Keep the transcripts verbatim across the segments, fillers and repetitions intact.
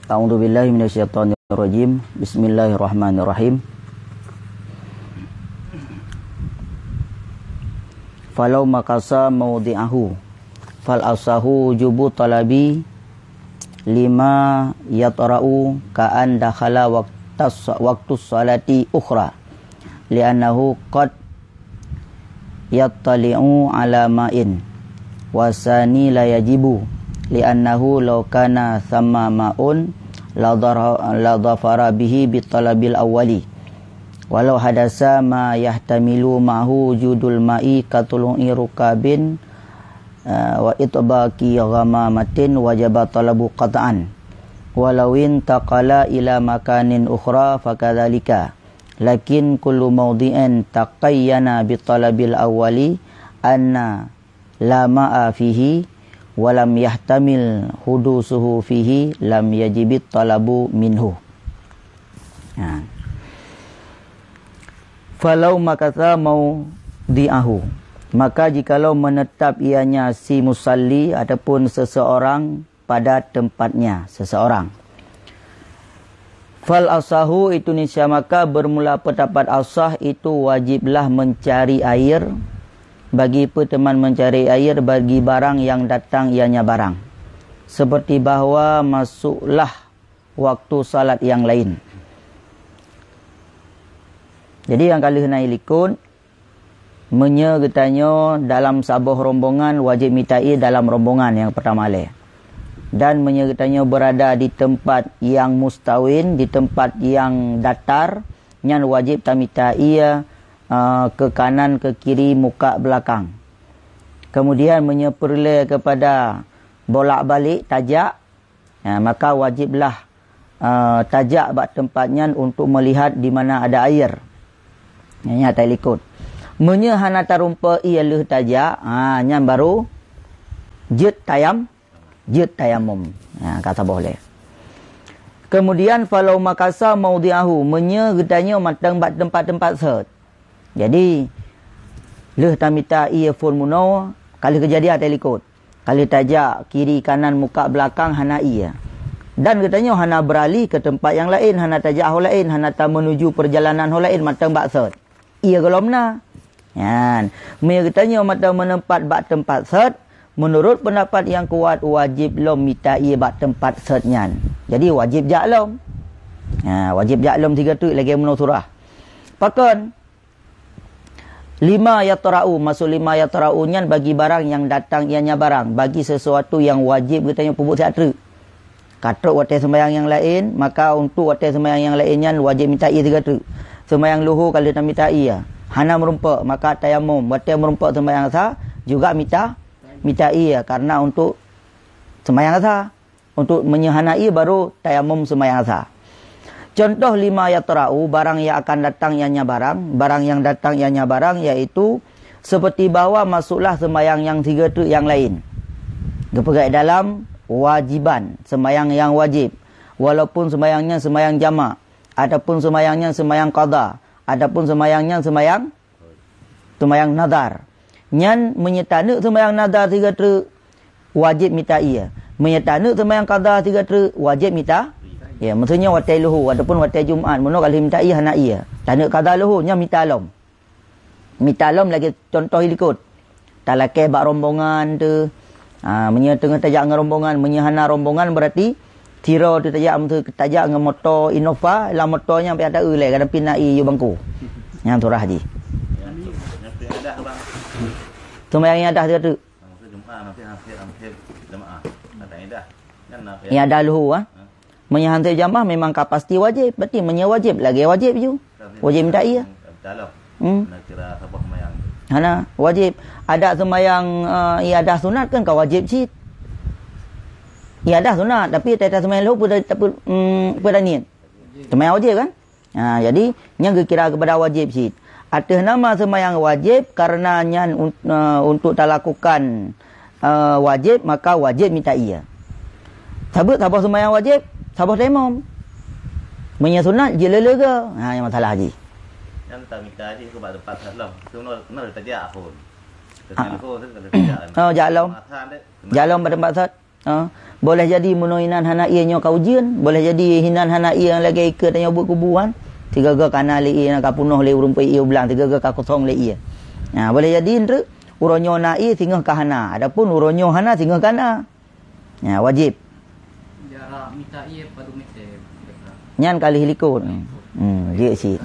A'udzubillahi minasyaitonirrajim. Bismillahirrahmanirrahim. Falau makasa maudi'ahu, fal asahu wujubu talabi lima yatra'u ka'an dakhala waktas, waktus salati ukhra, li'annahu qad yattali'u ala ma'in, wa sani la yajibu, li'annahu law kana thamma ma'un la dhara-, la dhafara bihi bi talabil awwali. Walau hadasa ma yahtamilu ma'hu wujudul ma'i ka tulu'i rukabin, eh, wa itbaqi ghamamatin wajaba talabu qat'an. Walau intaqala ila makanin ukhra fakadzalika. Lakin kullu maudhi'in taqayyana bi talabil awwali anna la ma'a fihi wa lam yahtamil hudusuhu fihi lam yajibit talabu minhu. Ha. Falau makatha maudi'ahu, maka jikalau menetap ianya si musalli ataupun seseorang pada tempatnya, seseorang. Fal asahu itu nisya maka bermula pendapat asah itu wajiblah mencari air bagi peteman mencari air bagi barang yang datang ianya barang. Seperti bahwa masuklah waktu salat yang lain. Jadi nyang ka lheueh na i likot, meunyoe geutanyoe dalam saboh rombongan, wajéb mita ié dalam rombongan nyang peutama lé. Dan meunyoe geutanyoe beurada di teumpat nyang mustawin, di teumpat nyang datar, nyan wajéb tamita ié, eh, keu kanan, keu kiri, muka, beulakang. Keumudian meunyoe peureulée keupada bolak-balik tajak, ha, maka wajéb lah, eh, tajak bak teumpat nyan untuk meulihat di mana ada air. Nyan ata i likot. Meunyoe hana tarumpok ié lheueh tajak, ha, nyan baru jeuet tayam-, jeuet tayamum. Ha, ka saboh lé. Keumudian, falau makasa maudi'ahu, meunyoe geutanyoe mantong bak teumpat-teumpat sot. Jadi, lheueh tamita ié phon meunoe, ka lheueh keujadian ata i likot. Ka lheueh tajak kiri kanan muka beulakang hana ié. Dan geutanyoe hana beurali keu teumpat nyang laén, hana tajak ho laén, hana tameunuju peurjalanan ho laén mantong bak sot. Ié gohlom na. Nyan, meunyoe geutanyoe mantong meuneumpat bak teumpat sot, meunurot peundapat nyang kuat, wajéb lom mita ié bak teumpat sot nyan. Jadi, wajéb jak lom. Ha, wajéb jak lom sigoe teuk lagée meunoe surah. Pakon? Lima yatra'u, maksud lima yatra'u nyan bagi barang nyang datang ianya barang, bagi sesuatu nyang wajéb geutanyoe peubuet siat treuk. Ka trok watée seumayang nyang laén, maka untuk watée seumayang nyang laén nyan wajéb mita ié sigoe treuk. Seumayang luho ka lheueh tamita ié, hana meurumpok, maka tayamum. Watée meurumpok seumayang sa, juga mita, mita ié, karena untuk seumayang sa. Untuk meunyoe hana ié baru tayamum seumayang sa. Contoh lima yatra'u, barang nyang akan datang ianya barang, barang nyang datang ianya barang, yaitu seperti bahwa masuklah seumayang nyang sigoe treuk nyang laén. Geupeugah dalam wajiban, seumayang nyang wajéb, walaupun seumayang nyan seumayang jamak, ataupun seumayang nyan seumayang qadha, ataupun seumayang nyan seumayang seumayang nazar. Nyan meunyoe taneuk seumayang nazar sigoe treuk, wajéb mita ié. Meunyoe taneuk seumayang qadha sigoe treuk, wajéb mita ié. Maksudnya watée luho ataupun watée Jumat, meunoe ka lheueh mita ié hana ié. Taneuk qadha luho, nyan mita lom. Mita lom lagée contoh i likot. Talakée bak rombongan teuh. Ha, meunyoe teungoh tajak ngon rombongan, meunyoe hana rombongan, berarti sidroe teuh tajak, meuseu tajak ngon moto Innova, lam moto nyan pih ata eu lé, kadang pih na ié yue bangku. Nyan surah jih. Seumayang ié adah sigoe treuk. Ié adah luho, ha? Meunyoe han sép jamaah memang ka pasti wajéb, berarti meunyoe wajéb, lagée wajéb ju. Wajéb mita ié. Hmm. Hana, wajéb. Adak seumayang, eh, ié adah sunat kan ka wajéb cit. Ié adah sunat, tapi teuta seumayang luho peue, peue, hmm, peue niet. Seumayang wajéb kan? Ha, jadi, nyan geukira keupada wajéb cit. Ateueh nama seumayang wajéb, karena nyan un-, eh, untuk talakukan, eh, wajéb, maka wajéb mita ié. Sabeue saboh seumayang wajéb, saboh tayamum. Meunyoe sunat, jeuet le-le goe. Ha, nyang masalah jih. Nyan tamita jih keu bak teumpat sot lom. Keunoe, keunoe tajak phon. Keunoe tajak. Oh, jak lom. Jak lom bak teumpat sot. Ha, boleh jadi meunoe inan hana ié nyoe ka ujeuen, boleh jadi inan hana ié nyang lagée ikeue tanyoe buet kubu kan. Sigoe-goe ka na lé ié nyang ka punoh lé ureuëng peuié u blang, sigoe-goe ka kosong lé ié. Ha, boleh jadi nteuk uroe nyoe na ié singoh ka hana, adapun uroe nyoe hana singoh ka na. Ha, wajéb. Jarak mita ié padum meter? Nyan ka lheueh likot. Hmm, jeuet cit.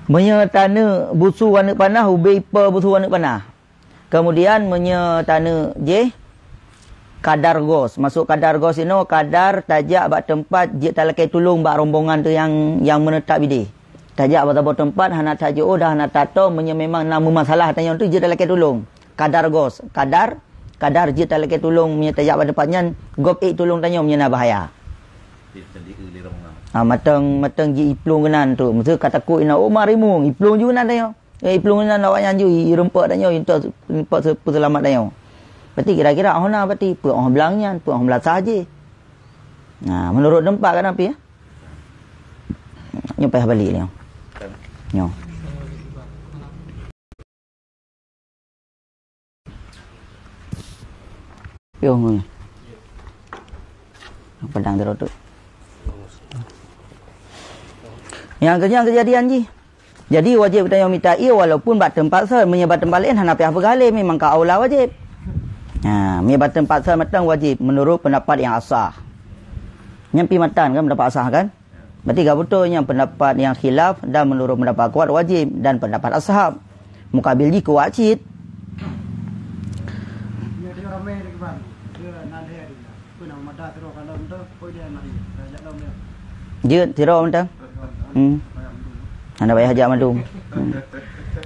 Meunyoe taneuk busu aneuëk panah, ubé ipe busu aneuëk panah. Kemudian meunyoe taneuk jih kadar gos. Maksud kadar gos inoe kadar tajak bak teumpat jeuet talakée tulông bak rombongan tu nyang, nyang meunetap idéh. Tajak bak saboh teumpat hana tajiôh dan hana tato meunyoe memang na meumasalah tanyoe tu jeuet talakée tulông. Kadar gos, kadar, kadar jeuet talakée tulông meunyoe tajak bak teumpat nyan gob ék tulông tanyoe meunyoe na bahaya. Ah, matang, matang ji iplueng keunan tu. Mesti ka takut ina, oh, marimueng, iplueng ju keunan tanyoe. Eh, iplueng inan awaknyan ju, i-, ireumpok tanyoe, untuk, untuk peuseulamat tanyoe. Berarti kira-kira oh na berarti, peu oh blang nyan, peu oh blang sah jih. Nah, menurut tempat kan api, ya? Nyoe payah balik nyoe. Nyoe. Yo, ngui. Pedang tu tu. Nyang ke-, nyang kejadian jih. Jadi wajéb tanyoe mita ié walaupun bak teumpat sot, meunyoe bak teumpat laén hana payah peugah lé, memang ka aula wajéb. Ha, meunyoe bak teumpat sot mantong wajéb menurut pendapat yang asah. Nyan pi matan kan pendapat asah kan? Berarti ka beutôi nyan pendapat yang khilaf dan menurut pendapat kuat wajéb dan pendapat ashab. Mukabil jih kuat cit. Jeuet, sidroe mantong. Hmm. Hana payah jak mandum. Hmm.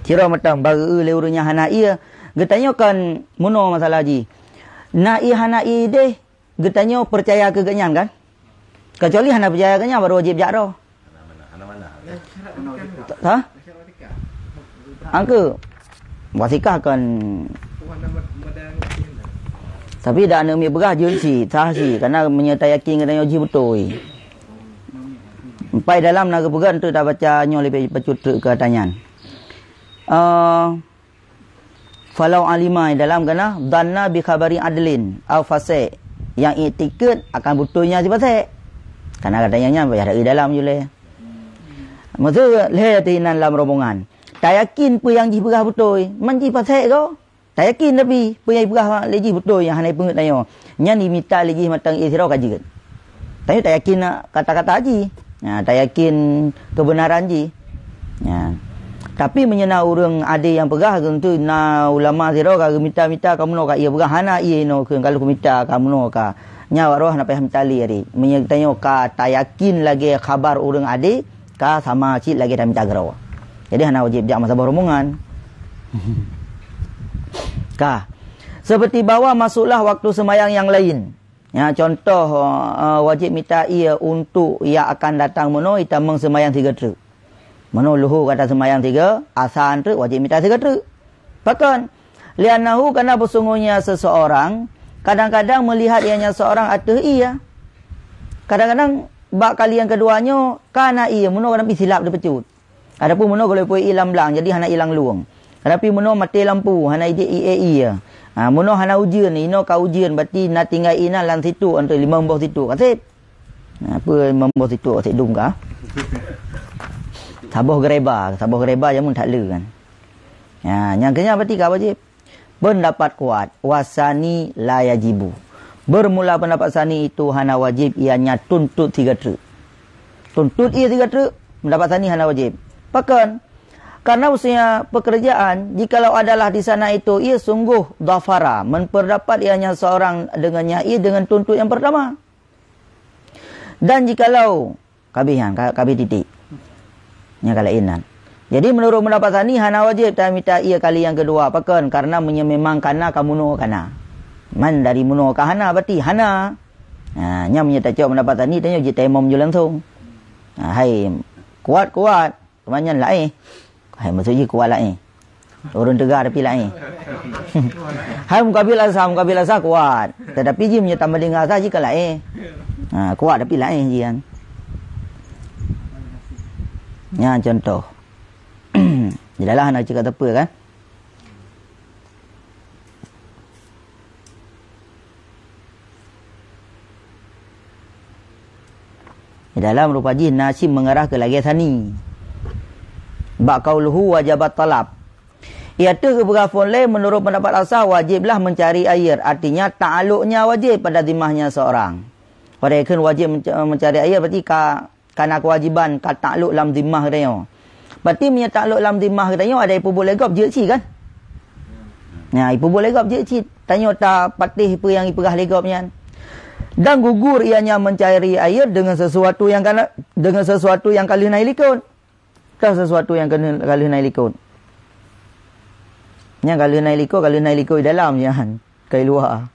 Sidroe mantong, bak lé ureuëng nyang hana ié. Geutanyoe kan meunoe masalah jih. Na ié hana ié idéh, geutanyoe peucaya keu geuhnyan kan? Kecuali hana peucaya keu nyan, baru wajéb jak droe. Ha? Angke. Wasikah kan. Tapi dak aneuk miet peugah jeuet cit, sah cit, karena meunyoe tayakin geutanyoe jih beutôi. Empat dalam na geupeugah untuk tabaca nyoe leubeh bacut treuk keu ata nyan. Eh, Falau alima dalam keunan dhanna bi khabari adlin au fasik, nyang iktikeuet akan beutôi nyan si fasik. Karena katanya nyan payah rai dalam julée. Maksud lhée teuh inan lam rombongan. Tayakin peue nyang jih peugah beutôi, man jih fasik go. Tayakin tapi peue nyang peugah lé jih beutôi nyang hana peungeut tanyoe. Nyan dimita lé jih mantong ié sidroe ka jeuet. Tanyoe tayakin kata-kata jih. Ha, tayakin keubeunaran jih. Ha. Tapi meunyoe na ureuëng adé nyang peugah, tentu na ulama sidroe ka geumita-mita kamoe ka ié peugah, hana ié inoe kheun, ka lheueh kumita kamoe ka. Nyan awak droe hana payah mita lé ari. Meunyoe tanyoe ka tayakin lagée khabar ureuëng adé, ka sama cit lagée tamita keudroe. Jadi hana wajéb jak masa rombongan. Ka. Seperti bahwa masuklah waktu sembahyang yang lain. Ya, contoh, eh, wajéb mita ié untuk nyang akan datang meunoe itamong seumayang sigoe treuk. Meunoe luhô ka taseumbayang sigoe, asa treuk wajéb mita sigoe treuk. Pakon? Li'annahu, karena beusungguhnya seseorang kadang-kadang melihat ianya seorang ateueh ié. Kadang-kadang bak kali nyang keudua nyoe ka na ié, meunoe kadang pih silap teupeucut. Adapun meunoe gohlom peuié lam blang, jadi hana ilang lueng. Tapi meunoe maté lampu, hana idék ié ié. Ha, meunoe hana ujeuen, inoe ka ujeuen, berarti na tinggai inan lam situ, antu limong boh situ, ka sép. Ha, peue limong boh situ, ka sép dum ka. Saboh geureba, saboh geureba jameun that le kan. Ha, nyang keunyan berarti ka wajéb. Pendapat kuat, wasani la yajibu. Bermula pendapat sani itu hana wajéb, ianya tuntot sigoe treuk. Tuntot ié sigoe treuk, pendapat sani hana wajéb. Pakon? Karena usia pekerjaan, jikalau adalah di sana itu, ia sungguh dhafara, memperdapat ianya seorang dengannya ia dengan tuntot yang pertama. Dan jikalau, kabeh nyan, ka-, kabeh titik. Nyang ka laén nan. Jadi, menurut pendapat sani, hana wajéb tamita ié kali nyang keudua. Pakon? Karena meunyoe memang kana, kamoe ka na. Man dari meunoe ka hana, berarti hana. Ha, nyan meunyoe tacok pendapat sani, tanyoe jitayamom ju langsung. Ha, hai, kuat, kuat. Teuma nyan laén. Hai, maksud jih kuat laén. Ureuëng teuga tapi laén. Hai mukabil asa, mukabil asa kuat. Tetapi jih meunyoe tambah dengan asa jih kan laén. Ha, kuat tapi laén jih kan. Nyan contoh. Jeulalah hana cakap teupeu kan? Di dalam rupa jih na cit mengarah ke lagée sani. Bak qauluhu wajabat talab. Iateuh geupeugah phon lé, menurut pendapat asah, wajiblah mencari air. Artinya, ta'aluknya wajib pada zimahnya seorang. Padahai kheun wajib menc-, mencari air, berarti ka, ka na kewajiban, ka ta'aluk lam zimah geutanyoe. Berarti meunyoe ta'aluk lam zimah geutanyoe, ada ipeubuet lé gob jeuet cit kan? Nah, ipeubuet lé gob jeuet cit. Tanyoe tapatéh peue nyang ipeugah lé gob nyan. Dan gugur ianya mencari air dengan sesuatu yang kana, dengan sesuatu yang ka lheueh na i likot. Tah sesuatu nyang ka lheueh, ka lheueh na i likot. Nyang ka lheueh na i likot, ka lheueh na i likot di dalam nyan, ka i luwa.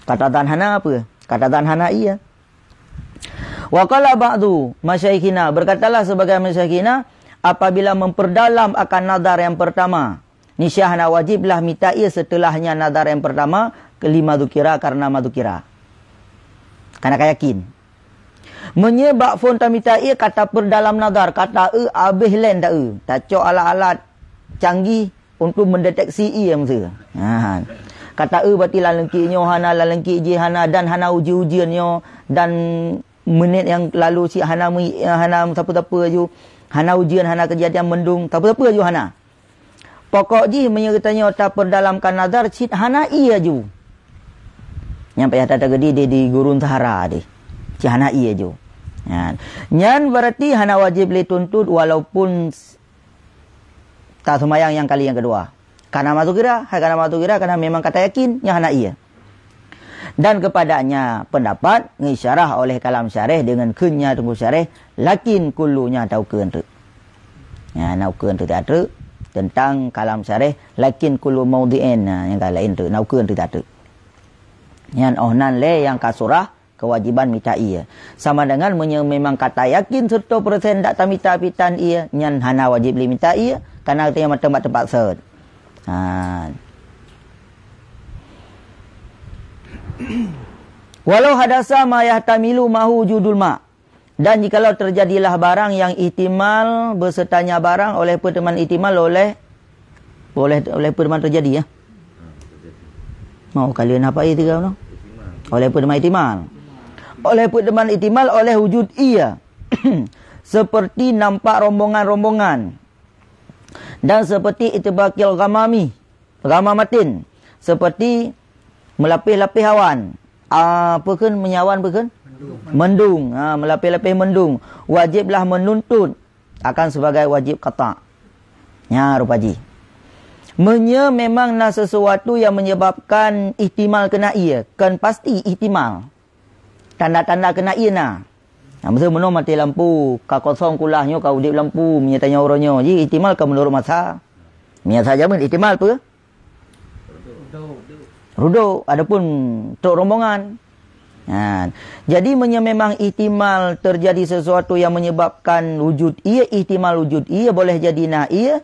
Ka tazan hana apa? Ka tazan hana ié. Wa qala ba'du masyaikhina, berkatalah sebagian masyaikhina, apabila memperdalam akan nazar yang pertama, niscaya hana wajiblah mita ié setelahnya nazar yang pertama, lima dzukira, karena ma dzukira. Karena ka yakin. Meunyoe bak phon tamita ié, ka tapeurdalam nazar, ka taeu abéh lén taeu. Tacok alat-alat canggih untuk mendeteksi ié miseue. Ha. Ka taeu berarti lam leungkik nyoe hana, lam leungkik jih hana, dan hana ujeuen-ujeuen nyoe, dan menit nyang lalu cit hana mui-, hana sapeue-sapeue aju, hana ujeuen, hana keujadian mendung, sapeue-sapeue aju hana. Pokok jih, meunyoe geutanyoe tapeurdalamkan nazar, cit hana ié aju. Nyang payah that tageudi di, di gurun Sahara deh. Cit hana ié aju. Nyan, nyan berarti hana wajéb lé tuntut walaupun s-, taseumayang nyang kali nyang keudua. Karena ma dzukira, hai karena ma dzukira, karena memang ka tayakin, nyan hana ié. Dan kepadanya pendapat, ngisyarah oleh kalam syareh dengan kheun nya teungku syareh, lakin kullu nya taukeun teuk. Nya, na ukeun teuk teuk tentang kalam syareh, lakin kullu maudhi'in, na, nyang ka laén teuk, na ukeun teuk teuk. Nyan oh nan lé nyang ka surah kewajiban mita ié. Sama dengan meunyoe memang ka tayakin seratus persen dak tamita pitan ié, nyan hana wajéb lé mita ié, karena teuh mantong bak teumpat sot. Ha. Walau hadasa ma yahtamilu mahu wujudul ma. Dan jikalau terjadilah barang yang ihtimal besertanya barang, oleh peue teuma ihtimal, oleh, oleh, oleh peue teuma terjadi, ya? Mau kalian apa itu, kawan? Oleh peue teuma ihtimal. Oleh peue teuma ihtimal, oleh wujud ié. Seperti nampak rombongan-rombongan. Dan seperti itibaqil ghamami, ghamamatin, seperti meulapéh-lapéh awan. Ah, peue kheun meunyoe awan peue kheun? Mendung. Mendung. Ha, meulapéh-lapéh mendung. Wajiblah menuntut akan sebagai wajib qata'. Nya rupa jih. Meunyoe memang na sesuatu yang menyebabkan ihtimal keu na ié, kon pasti ihtimal. Tanda-tanda keu na ié na. Nah, miseu meunoe maté lampu, ka kosong kulah nyoe, ka udeb lampu, meunyoe tanyoe uroe nyoe, jih ihtimal ka meunurot masa. Meunyoe sajameun ihtimal peue? Rudok, adapun trok rombongan. Nah, jadi meunyoe memang ihtimal terjadi sesuatu yang menyebabkan wujud ié, ihtimal wujud ié, boleh jadi na ié,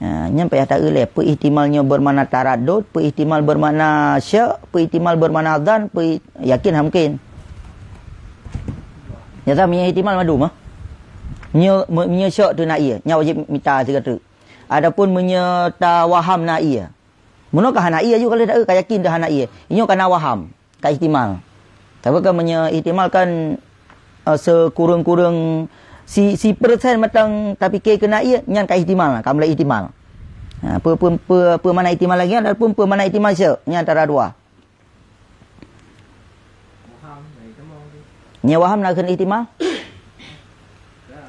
Ha, nyan payah taeu lé, peue ihtimal nyoe bermakna taraddud, peue ihtimal bermakna syak, peue ihtimal bermakna zan, peue i-, yakin hana mungkin. Nyata meunyoe ihtimal mandum ah. Nyoe, me-, meunyoe syak teuh na ié, nyan wajéb mita sigoe teuk. Adapun meunyoe tawaham na ié. Meunoe ka hana ié aju kalau taeu, ka yakin teuh hana ié. Nyoe ka na waham. Ka ihtimal. Tapi kan meunyoe ihtimal kan, eh, sikureueng-kureueng si, si persen mantong tapike keu na ié, nyan ka ihtimal, ka mulai ihtimal. Ha, peue, peue, peue, peue makna ihtimal lagée nyan, ataupun peue makna ihtimal syak, nyan antara dua. Nyan waham na kheun ihtimal?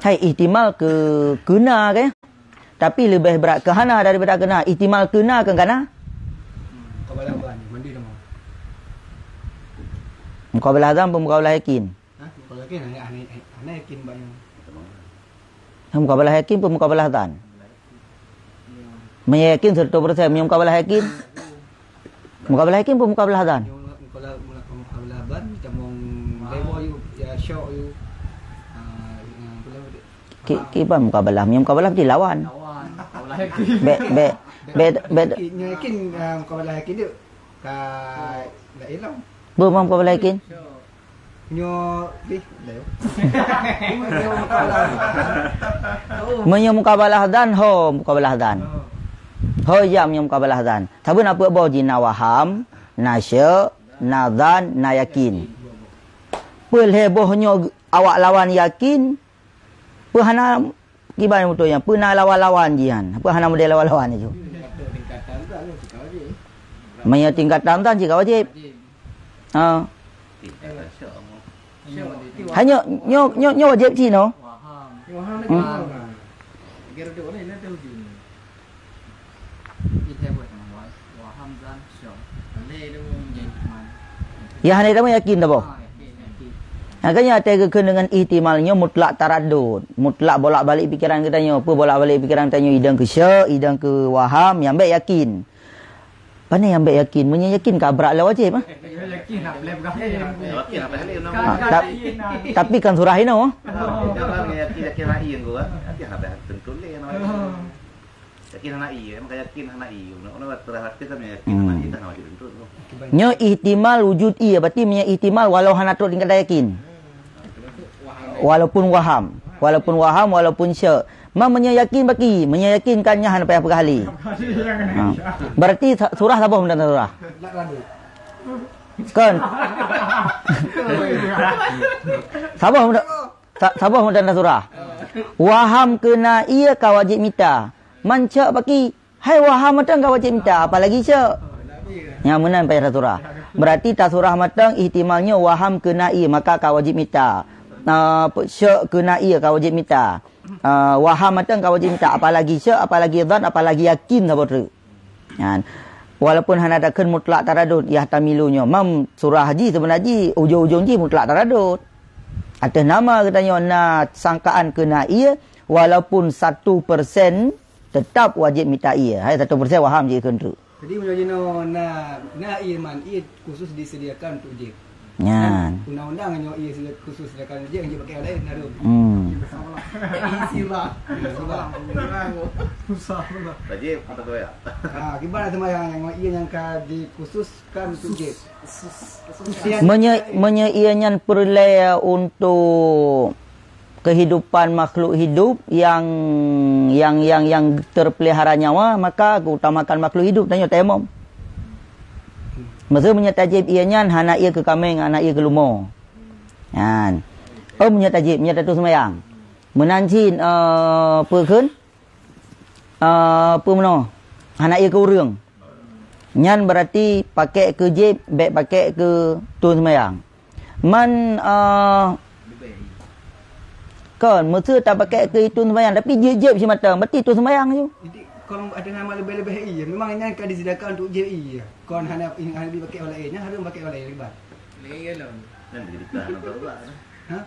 Hai, ihtimal keu, keu na, kan? Tapi leubeh brat keu hana daripada keu na. Ihtimal keu na keu kana? Mukabalah zan, mandi nama. Mukabalah zan pun mukabalah yakin. Ha? Mukabalah yakin, hana, hana, hana yakin banyak. Mukabalah yakin pun mukabalah zan. Meunyoe yakin seratus persen, meunyoe mukabalah yakin. Mukabalah yakin pun mukabalah zan. Mukabalah, mukabalah zan, tamong lewat yuk, ya syok yuk. Ah, ah, apa nama dia? Ki-, kiban mukabalah, meunyoe mukabalah berarti lawan. Lawan. Mukabalah yakin. Bek, bek, bek, bek. Nyoe yakin, ah, mukabalah yakin tu. Ka lain lah. Beuh, mukabalah yakin. Nyoe, bih, dah. Meunyoe mukabalah zan, ho, mukabalah zan. Ho, ya, meunyoe mukabalah zan. Saban na peuet boh jih, na waham, na syak, na zan, na yakin. Peulhèe boh nyoe awak lawan yakin, peue hana kiban beutôi nyan, peue na lawan-lawan jih nyan, peue hana model lawan-lawan nyan. Meunyoe tingkat tam-tam cit ka wajéb. Ha. Hanya nyoe, nyoe, nyoe wajéb cit noh. Hmm. Ya hana tamah yakin dah boh. Makanya até geukheun dengan ihtimal nyoe mutlak taradud, mutlak bolak-balik pikiran geutanyoe. Peue bolak-balik pikiran tanyoe, idang keu syek, idang keu waham, nyang bèk yakin. Pane nyang bèk yakin? Meunyoe yakin ka brat lé wajéb ah. Yakin lah, boleh pegang. Yakin lah, boleh. Ah, ta-, tapi kan surah inoe. Jangan yakin, yakin hana iya gua. Yakin hana tentu lé. Yakin hana iya, maka yakin hana iya. Nak, nak terhati sama yakin hana iya, tak hana tentu. Nyoe ihtimal wujud iya, berarti meunyoe ihtimal walau hana trok tingkat yakin. Walaupun waham, walaupun waham, walaupun syek. Ma meunyoe yakin baki, meunyoe yakin kan nyan hana payah peugah lé. Ha. Berarti sa-, surah saboh meunan surah. Kan? Saboh meunan, sa-, saboh meunan surah. Waham keu na iya ka wajéb mita. Man syek baki, hai waham mantong ka wajéb mita, apalagi syek. Nyang meunan payah tasurah. Berarti tasurah mantong ihtimal nyoe waham keu na iya, maka ka wajéb mita. Ah, pe-, syek keu na iya ka wajéb mita. Ah, waham mantong ka wajéb mita, apalagi syek, apalagi zan, apalagi yakin saboh treuk. Nyan. Walaupun hana takheun mutlak taradud, yahtamilu nyoe. Mam surah jih sebeuna jih, ujong-ujong jih mutlak taradud. Ateueh nama geutanyoe na sangkaan keu na iya, walaupun satu persen, teutap wajéb mita iya. Hai satu persen waham jih kheun treuk. Jadi, meunyoe jinoe na, na iman, ié khusus disediakan untuk jép. Nyan. Dan undang-undang nyoe ié sedi-, khusus disediakan untuk jép, jép pakai laén, harum. Hmm. Isi bah. Isi bah. Susah pula. Wajib atau ya? Ha, kiban sembahyang nyoe ié nyang ka dikhususkan untuk jép. Meunyoe, meunyoe ié nyan peureulée untuk kehidupan makhluk hidup yang, yang, yang, yang terpelihara nyawa, maka keutamakan makhluk hidup, tanyoe tayamum. Maksud meunyoe tajép ié nyan hana ié keu kaméng, hana ié keu leumo. Nyan. Oh, meunyoe tajép, meunyoe tatueng seumayang. Meunan cit, eh, peue kheun? Eh, peue meunoe? Hana ié keu ureueng. Nyan berarti pakék keu jép, bék pakék keu tueng seumayang. Man, eh, kon, meuseu tapakék keu tueng seumayang, tapi jép-jép simatang, berarti tueng seumayang ju. Jadi, kon ada nama lebih-lebih ié, memang nyan ka disediakan untuk jép ié. Kon hana, hana dipakék oleh ié, nyan harus pakék oleh ié, kiban. Lé ié lom. Kan jadi tahan atau apa? Ha?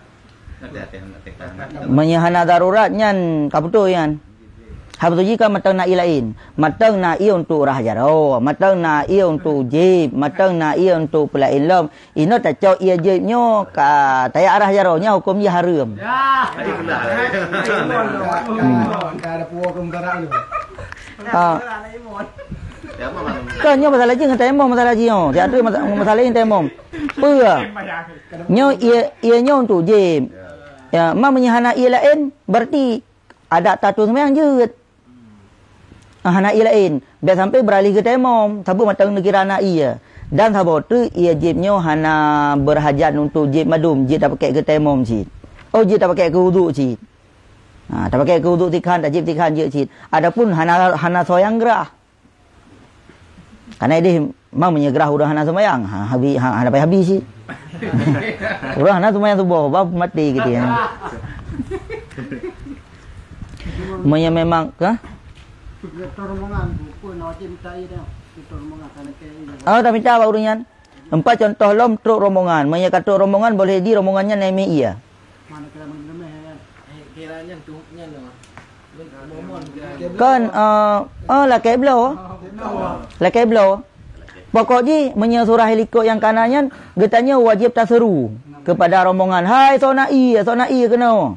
Meunyoe hana darurat nyan, ka beutôi nyan. Haba tuji ka mantong na ié laén. Mantong na ié untuk rhah jaroe, mantong na ié untuk jép, mantong na ié untuk peulaén lom. Inoe tacok ié jép nyoe ka tajak rhah jaroe, nyan huköm jih hareuem. Ya. Hmm. Ah. Kan nyoe masalah jih ngon tayamum, masalah jih nyoe. Siat tu masa-, masalah jih tayamum. Peue? Nyoe ié, ié nyoe untuk jép. Ya, ma meunyoe hana ié laén, berarti adak tatueng seumayang jeuet. Ah, hana ié laén. Bék sampai beuralih keu tayamum, saboh mantong neukira na ié. Dan saboh treuk ié jép nyoe hana beurhajat untuk jép mandum, jép tapakék keu tayamum cit. Oh, jép tapakék keu uduk cit. Ha, tapakék keu uduk tikhan, tajép tikhan jeuet cit. Adapun hana, hana soe nyang grah. Karena ideh ma meunyoe grah ureueng hana seumayang, ha, habi, ha, hana payah habi cit. Ureueng hana seumayang suboh, bah maté gitu ya. Meunyoe memang, ha? Betul rombongan, buku na wajib minta iya dah. Betul rombongan, karena kayak ini. Oh, taminta bak ureueng nyan. Empat contoh lom trok rombongan. Meunyoe ka trok rombongan, boleh di rombongan nyan na ié. Mana kira mana, kan? Kan, eh, eh, lakée bloe. Lakée bloe. Pokok jih, meunyoe surah likot nyang kana nyan, geutanyoe wajéb taseuru keupada rombongan, "Hai, soe na ié, soe na ié keunoe?"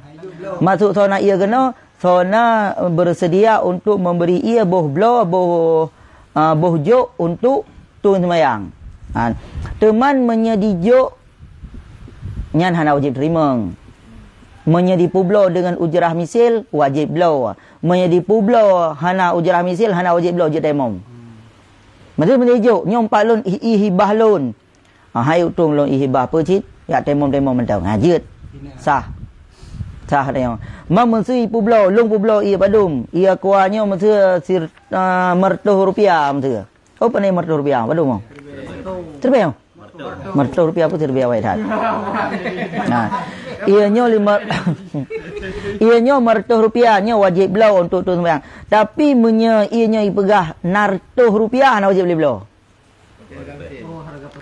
Maksud soe na ié keunoe, soe na beureusedia untuk meubri ié boh bloe, boh, eh, boh jok untuk tueng seumayang. Ha, teuman meunyoe dijok, nyan hana wajéb teurimong. Meunyoe dipeubloe deungon ujrah misil, wajéb bloe. Meunyoe dipeubloe hana ujrah misil, hana wajéb bloe, jeuet tayamum. Maksud meunyoe dijok, nyoe umpat lôn, ié hibah lôn. Ha, hai utung lôn ié hibah peue cit, jak tayamum-tayamum mantong. Ha, jeuet. Sah. Sah tanyoe. Meunyoe ipeubloe, lôn peubloe ie padum. Ie aqua nyoe meuseu sir-, ah, meureutoh rupiah meuseu. Oh, pane meureutoh rupiah, padum oh? Siribèe oh? Meureutoh rupiah pun siribèe awai that. Nah, ie nyoe lima, ie nyoe meureutoh rupiah nyoe wajéb bloe untuk tueng sumbayang. Tapi meunyoe ie nyoe ipeugah na reutôh rupiah, hana wajéb lé bloe.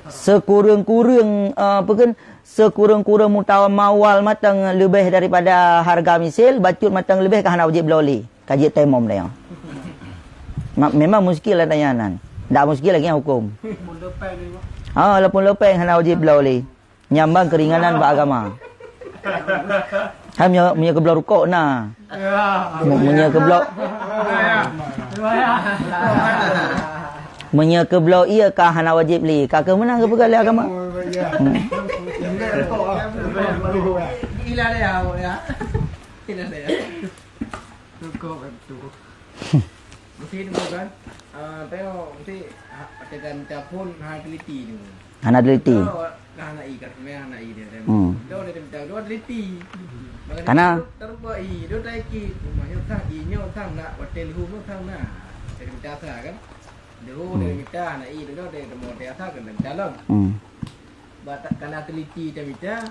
Sekureueng-kureueng, eh, apa kan, sekureueng-kureueng mutawal mantong leubeh daripada harga misil, bacut mantong leubeh ka hana wajéb bloe lé. Ka jeuet tayamum tanyoe. Ma-, memang muskil lah tanyoe nan. Dak muskil lagèe hukum. Ha, walaupun lopeng hana wajéb bloe lé. Nyambang keringanan bak agama. Hai meunyoe, meunyoe keubloe rukok na. Mu-, meunyoe keubloe, meunyoe keubloe ie ka hana wajéb lé, ka keuh meunan geupeugah lé agama. Hmm. Mesti nunggu kan? Ah, tengok, mesti ha-, tekan telepon hana teliti nunggu. Hana teliti. Dah, dah hana i, kat sebenarnya hana i dia, dia. Hmm. Dah, dia minta, dah teliti. Karena terbak i, dah taiki. Rumah nyoe sang, i nyoe sang nak, hotel hu nyoe sang nak. Dia minta sa kan? Dia hu, dia minta, hana i, dah, dia temu hotel sa kan, dia minta lom. Hmm. Ba tak kala teliti dia minta,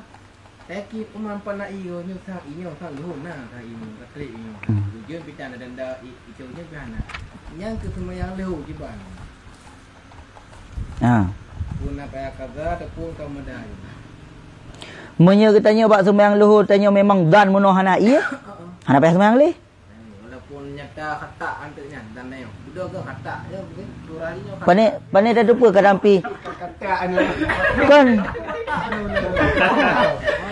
Taki peuman pana i nyoe sang, i nyoe sang leuhô na, sang i nyoe, ratrek i nyoe. Hmm. Ujeuen pih tan, dan da i, i nyoe pih hana. Nyang keu seumayang leuhô kiban. Ha. Pun na payah kaza ataupun ka meudai. Meunyoe geutanyoe bak seumayang leuhô, tanyoe memang gan meunoe hana ie, hana payah seumayang lé. Walaupun nyata khatak anteuk nyan dan nyoe. Beudôh ke khatak? Ya, betul. Surah ni nyoe khatak. Pane, pane tateupeue kadang pih. Khatak anu. Kon.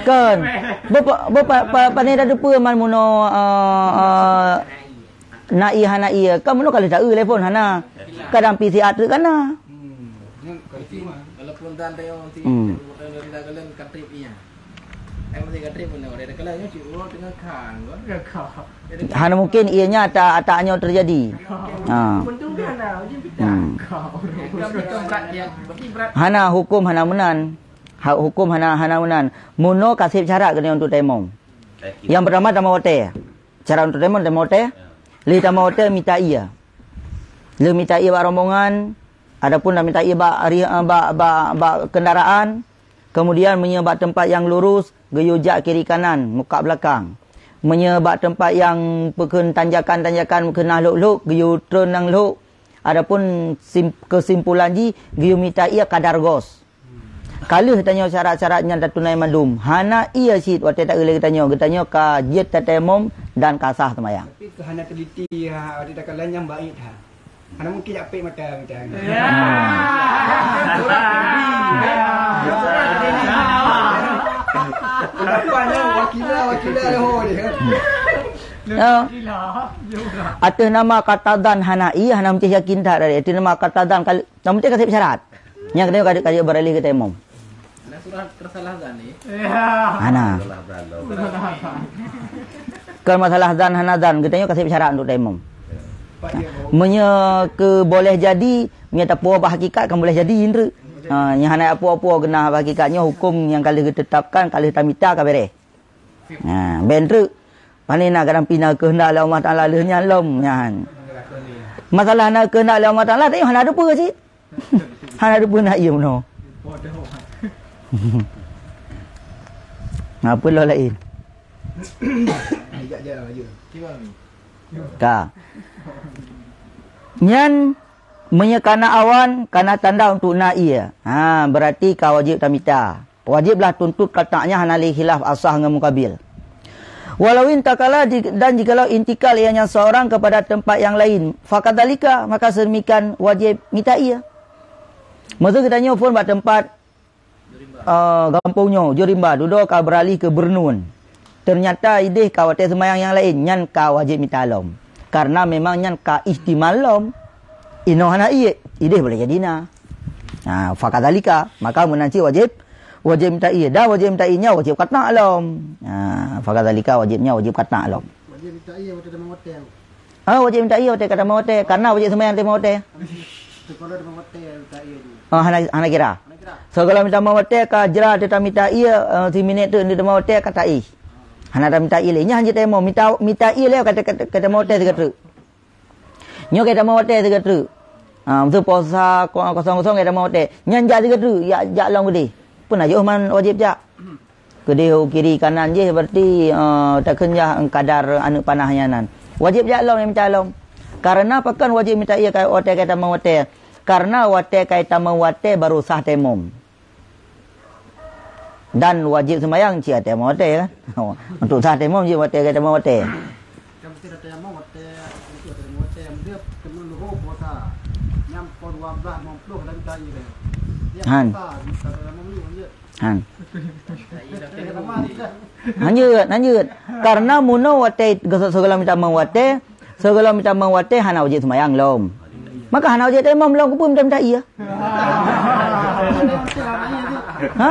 Kon. Bepa-, bepa-, pa-, pane tateupeue man meunoe, eh, eh, na ie hana ie. Kan meunoe ka lheueh taeu telepon hana. Kadang pih siat treuk kana. Hmm. Nyan ka lheueh. Walaupun dan nyoe si, hmm, dan, dan, dan, dan, dan, katrip iya. Hana mungkin ie nyan ata, ata nyoe teujadi. Ha. Hmm. Hana hukum hana meunan. Ha, hukum hana, hana meunan. Meunoe ka sép syarat keunoe untuk tayamum. Nyang peurtama tamah watèe. Syarat untuk tayamum tamah watèe. Lheueh tamah watèe mita ie. Lheueh mita ie bak rombongan, ataupun na mita ie bak ri-, bak, bak, bak kendaraan, Keumudian, meunyoe bak teumpat nyang lurus, geuyue jak kiri kanan, muka belakang. Meunyoe bak teumpat nyang peukheun tanjakan-tanjakan, peukheun na lhok-lhok, geuyue treun nyang lhok. Adapun sim-, keusimpulan jih, geuyue mita ie kadar gos. Ka lheueh tanyoe syarat-syarat nyan tatunai mandum, hana ie cit watèe taeu lé geutanyoe, geutanyoe ka jeuet tatayamum dan ka sah seumayang. Tapi keu hana teliti, ha, watèe takalon nyang baik that. Hana mungkin jak pek mata macam ni. Ya. Wakila, wakila, wakila, oh, dia. Ya. Ateueh nama kata zan hana ie, hana meusti yakin that dari. Ateueh nama kata zan kal-, namun teuka syarat. Nyang kena ka, ka beuralih keu tayamum. Ada surah tersalah zan ni. Hana. Kon masalah zan hana zan, geutanyoe ka sép syarat untuk tayamum. Meunyoe keu boleh jadi, meunyoe tapuwoe bak hakikat kan boleh jadi, indreuk. Ha, nyang hana puwoe-puwoe geunah bak hakikat nyoe hukum nyang ka lheueh geutetapkan, ka lheueh tamita ka bereh. Ha, ben treuk. Pane na kadang pih na keuheundak lé Allah Taala lheueh nyan lom nyan. Masalah na keuheundak lé Allah Taala, tapi hana teupeue cit. Hana teupeue na ie meunoe. Na peue lom laén. Ka. Nyan meunyoe kana awan, kana tanda untuk na ie. Ha, berarti ka wajéb tamita. Wajéb lah tuntot kata nyan hana lé khilaf asah ngon mukabil. Walau intakala di-, dan jikalau intikal ia nyan seorang kepada tempat yang lain, fakadzalika, maka sedemikian wajéb mita ie. Maksud geutanyoe phon bak tempat, eh, gampông nyoe, Ujung Rimba, dudoe ka beralih keu Beureuneuen. Ternyata ideh ka watèe seumayang nyang laén, nyan ka wajéb mita lom. Karena memang nyan ka ihtimal lom. Inoe hana ié, ideh boleh jadi na. Ha, fakadzalika, maka meunan cit wajéb, wajéb mita ié. Dan wajéb mita ié nyan wajéb kata lom. Ha, fakadzalika wajéb nyan wajéb kata lom. Wajéb mita ié watèe tamah watèe. Ha, wajéb mita ié watèe ka tamah watèe. Karena wajéb seumayang tamah watèe. Sekolah tamah watèe mita ié tu. Ha, hana, hana kira. Sigohlom tamong watèe ka jra teuh tamita ié, eh, siminét teuk tamong watèe ka taéh. Hana tamita ié lé. Nyan hanjeuet tayamom, mita, mita ié lé ka, ka, ka tamong watèe sigoe treuk. Nyoe ka tamong watèe sigoe treuk. Ha, meusu puasa ko-, kosong-kosong ka tamong watèe. Nyan jak sigoe treuk, jak, jak lom keudéh. Peue na jeuet man wajéb jak. Keudéh u kiri kanan jih berarti, eh, takheun jah kadar aneuk panah nyan nan. Wajéb jak lom, mita lom. Karena pakon wajéb mita ié ka watèe ka tamong watèe? Karena watèe ka tamong watèe baru sah tayamom. Dan wajéb seumayang cit watèe tamong watèe kan. Untuk sah tayamom cit watèe ka tamong watèe. Han. Han. Hanjeuet, hanjeuet. Karena meunoe watèe geusa-, sigohlom tamong watèe, sigohlom tamong watèe hana wajéb seumayang lom. Maka hana wajéb tayamom lom, keupeue mita-mita ié? Ha?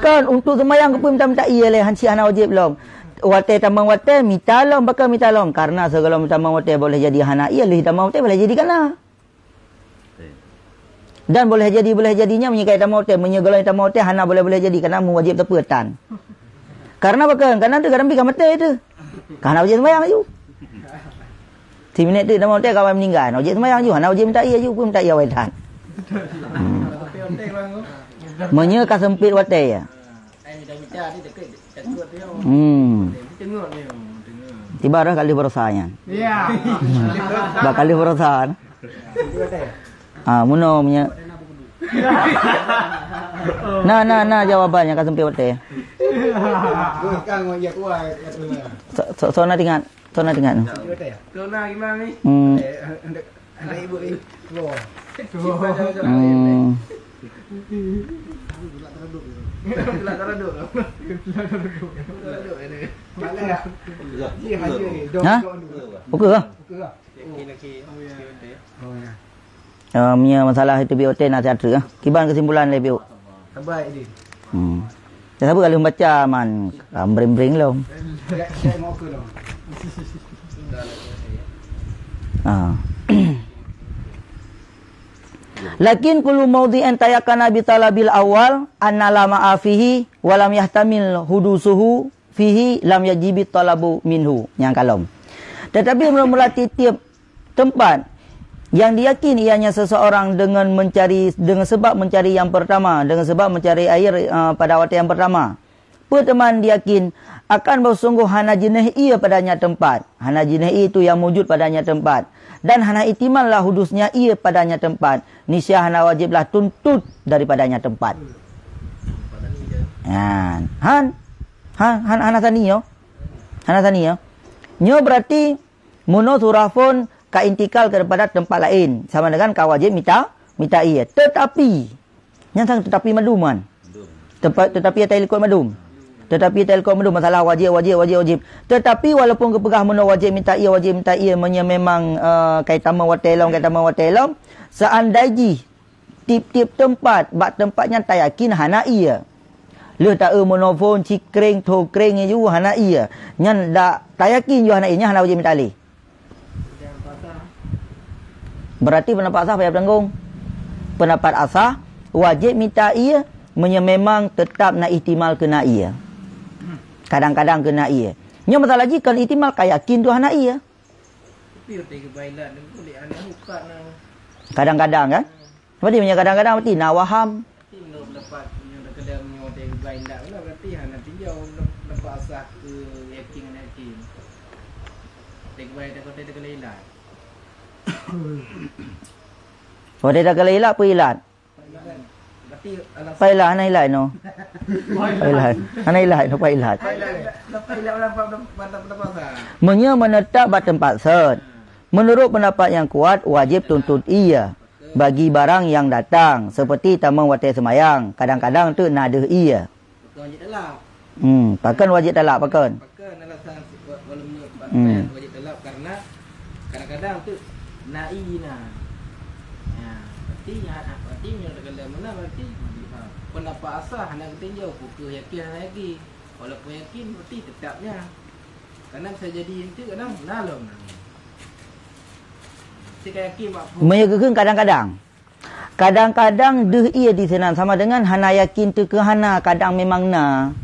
Kan untuk seumayang keupeue mita-mita ié lé, han cit hana wajéb lom. Watèe tamong watèe mita lom, pakon mita lom? Karena sigohlom tamong watèe boleh jadi hana ié, lheuh tamong watèe boleh jadi kana. Dan boleh jadi, boleh jadi nyan meunyoe ka tamong watèe, meunyoe gohlom tamong watèe hana boleh-boleh jadi, karena meuwajéb teupeu tan. Karena pakon? Karena teuh kadang pih ka maté teuh. Ka hana wajéb seumayang laju. Siminét teuk tamong watèe kawan meuninggai, hana wajéb seumayang laju, hana wajéb mita ié laju, peue mita ié awai that. Hmm. Meunyoe ka seumpét watèe ya. Hmm. Tiba dah kali berusaha nyan. Ya. Ba kali berusaha. Ah, meunoe nya. Na, na, na jawaban nyang ka seumpét watèe. So, so, so na teuingat, so na teuingat. Hmm. Hmm. Ha? Oke lah. Eh, meunyoe masalah itu B O T na siat treuk, eh. Kiban kesimpulan lé B O. Hmm. Dah sabe kalau baca man, ah, breng-breng lom. Ah. Lakin kullu maudhi'in tayakana bi talabil awal anna la ma'a fihi wa lam yahtamil hudusuhu fihi lam yajibi talabu minhu. Nyang kalom. Tetapi mula-mula tiep-tiep tempat yang diyakin ianya seseorang dengan mencari, dengan sebab mencari yang pertama, dengan sebab mencari air, eh, pada waktu yang pertama. Peue teuma diyakin akan bahwa sungguh hana jeuneh ié padanya tempat. Hana jeuneh ié itu yang mujud padanya tempat. Dan hana ihtimal lah hudusnya ié padanya tempat. Nisya hana wajib lah tuntut daripadanya tempat. Han. Han. Han, han, hana sani nyoe. Hana sani nyoe. Nyoe berarti meunoe surah phon ka intikal kepada tempat laén, sama dengan ka wajéb mita, mita ié. Tetapi, nyan sang tetapi madum kan? Tepa-, tetapi ata likot madum. Tetapi ata likot madum, masalah wajéb, wajéb, wajéb, wajéb. Tetapi walaupun geupeugah meunoe wajéb mita ié, wajéb mita ié, meunyoe memang, eh, ka itamong watèe lom, ka itamong watèe lom, seandai jih tiep-tiep teumpat, bak teumpat nyan tayakin hana ié. Lheueh taeu meunoe phon cikreng, thokreng ju hana ié. Nyan dak tayakin ju hana ié, nyan hana wajéb mita lé. Berarti pendapat asah payah tanggong. Pendapat asah wajéb mita ié meunyoe memang teutap na ihtimal keu na ié. Kadang-kadang keu na ié. Nyoe masalah jih kon ihtimal ka yakin tu hana ié. Kadang-kadang kan? Berarti meunyoe kadang-kadang berarti na waham. Berarti menurut pendapat nyoe teukeudang nyoe teukeudang indak lah, berarti hana tinjau pendapat asah keu yakin hana yakin. Teukeudang takot teukeudang ilat. Oh, teukeudang ilat peue ilat? Berarti alasan Peue ilat, hana ilat no. Peue ilat. Hana ilat no, peue ilat. Dapat ilat pendapat, pendapat, pendapat asah. Meunyoe menetap bak teumpat sot, menurut pendapat yang kuat wajib tuntut ié bagi barang yang datang, seperti tamong watèe seumayang, kadang-kadang teuk na deuh ié. Pakon wajéb talak? Hmm, pakon wajéb talak, pakon? Pakon alasan si-, wa-, walaupun Hmm. wajéb talak karena kadang-kadang teuk na ié na. Ya, berarti, ya, berarti nyoe dalam mana berarti, ha, pendapat asah hana geutinjau, pakon yakin hana yakin. Walaupun yakin berarti tetap nya. Kadang bisa jadi ente kadang na lom. Mesti ka yakin mak Meunyoe geukheun kadang-kadang. Kadang-kadang deuh ié di sinan sama dengan hana yakin teuka hana, kadang memang na.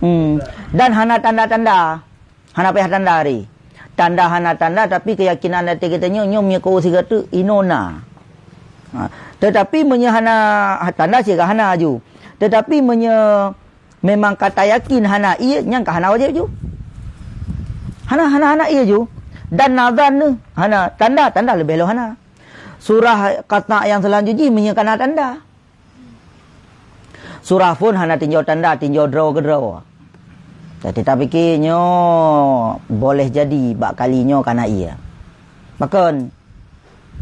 Hmm. Dan hana tanda-tanda. Hana payah tanda hari. Tanda hana tanda, tapi keyakinan até geutanyoe nyoe meunyoe keu sigoe teuk inoe na. Ha. Tetapi meunyoe hana tanda, siga hana aju. Tetapi meunyoe memang ka tayakin hana ié, nyan ka hana wajéb ju. Hana, hana, hana ié ju. Dan nazan neuh, hana tanda, tanda leubeh lom hana. Surah qatha' nyang seulanjut jih meunyoe ka na tanda. Surah phon hana tinjau tanda, tinjau droe keudroe. Jadi tapike nyoe boleh jadi bak kali nyoe ka na ié. Pakon?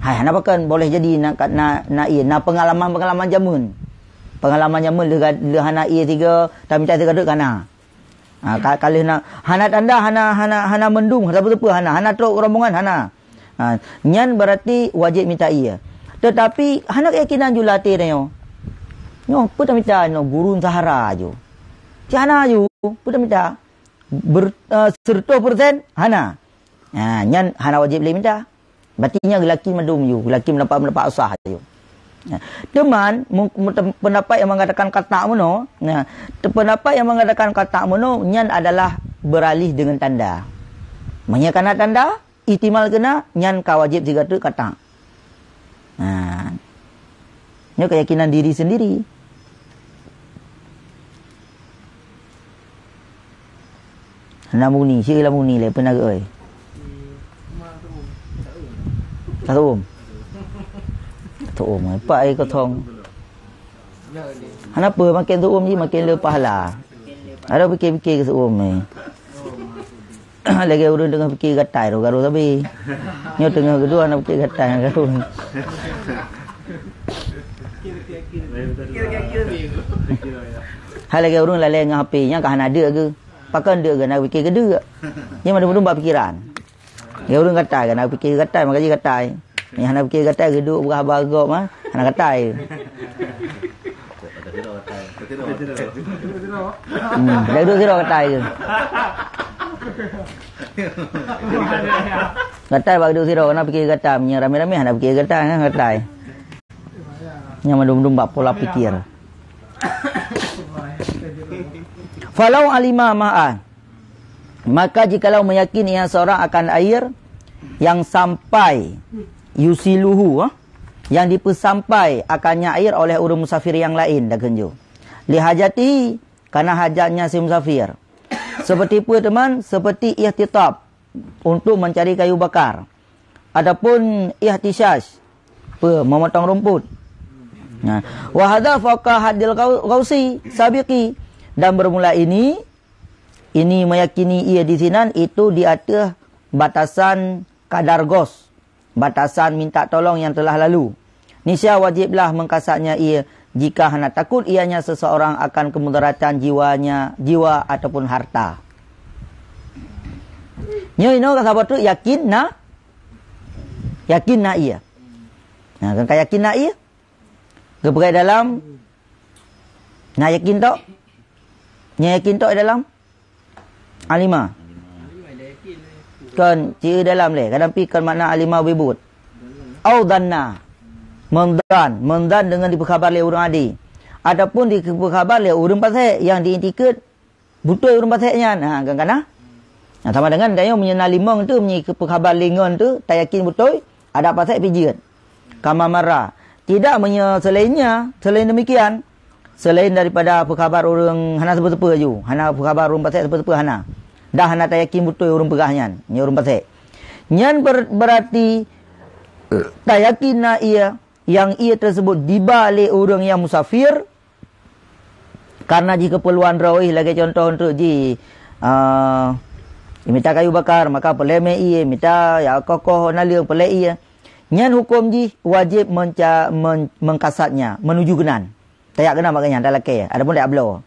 Hai, hana pakon, boleh jadi na, na, na ié, na peungalaman-peungalaman jameun. Peungalaman jameun lheueh ga-, lheueh hana ié sigoe, tamita sigoe teuk ka na. Ha, ka, ka lheueh na, hana tanda, hana, hana, hana mendung, hana peue-peue hana, hana trok rombongan hana. Ha, nyan berarti wajéb mita ié. Tetapi hana keyakinan ju lam até tanyoe. Nyoe peue tamita nyoe gurun sahara ju. Cit hana ju, peue tamita? Ber-, eh, seratus persen hana. Ha, nyan hana wajéb lé mita. Berarti nyan geulaki mandum ju, geulaki meundapat-meundapat usah ju. Nah, teuma mu-, mu-, tem-, pendapat yang mengatakan qatha' meunoe, nah, te-, pendapat yang mengatakan qatha' meunoe nyan adalah beralih dengan tanda. Meunyoe ka na tanda, ihtimal keu na, nyan ka wajéb sigoe teuk qatha'. Nah. Nyoe keyakinan diri sendiri. Hana muni, si lam muni lé, peue na geuh oi. Ka tuum. Tuum, eh, pak ai kosong. Hana peue, makin tuum ji, makin le pahala. Ada pikir-pikir keu tuum ni. Lagèe ureueng teungoh pikir gatai, roh garu sabe. Nyoe teungoh geuduek hana pikir gatai, garu. Hai lagèe ureueng lalè ngon H P, nyan ka hana deuk geuh. Pakon deuk geuh, na pikir keu deuk. Nyan mandum-mandum bak pikiran. Lagèe ureueng gatai, ka na pikir gatai, maka jih gatai. Nyang hana pikir gatai, geuduek peugah haba gop, ha? Hana gatai. Hmm, dah geuduek sidroe gatai ke? Gatai bak geuduek sidroe, hana pikir gatai. Meunyoe ramé-ramé, hana pikir gatai, hana gatai. Nyang mandum-mandum bak pola pikir. Falau alima ma'a. Maka jikalau meyakini ia seorang akan air yang sampai yusiluhu, ah, yang dipeusampai akannya air oleh ureueng musafir yang lain, dah genjo. Lihajatihi, karena hajatnya si musafir. Seperti apa, teman? Seperti ihtitab, untuk mencari kayu bakar. Ataupun ihtisyash, apa, memotong rumput. Nah, wa hadza fauqa haddil ghau-, ghausi sabiqi. Dan bermula ini, ini meyakini ia di sinan itu di atas batasan kadar ghaus, batasan minta tolong yang telah lalu. Niscaya wajiblah mengkasatnya ia jika hana takut ianya seseorang akan kemudaratan jiwanya, jiwa ataupun harta. Nyoe inoe ka saboh teuk yakin na, yakin na ié. Nah, kan ka yakin na ié? Geupeugah dalam, na yakin tok? Nya yakin tok dalam? Alima. Kon, ci dalam lé. Kadang pi kon makna alima bibut. Au dhanna. Mendhan. Mendhan dengan dipeukabar lé ureueng adi. Ataupun dipeukabar lé ureueng pasék yang diiktikeuet beutôi ureueng pasék nyan. Ha, kan kana? Nah, sama dengan tanyoe meunyoe na limong tu, meunyoe peukabar lé ngon tu, tayakin beutôi, ada pasék pijeuet. Kama marra. Tidak meunyoe selainnya, selain demikian, selain daripada peukabar ureueng hana seupeu-seupeu aju, hana peukabar ureueng pasék seupeu-seupeu hana. Dah hana tayakin beutôi ureueng peugah nyan, nyoe ureueng pasék. Nyan ber-, berarti tayakin na ia, yang ia tersebut diba lé ureueng yang musafir, karena jih keperluan droe, lagèe contoh untuk jih, ah, mita kayu bakar, maka peulemé ié, mita ya kokoh naleueng peulék ié. Nyan huköm jih wajéb menca-, men-, mengkasatnya, menuju keunan. Tajak keunan bak nyan, talakèe, adapun tajak bloe.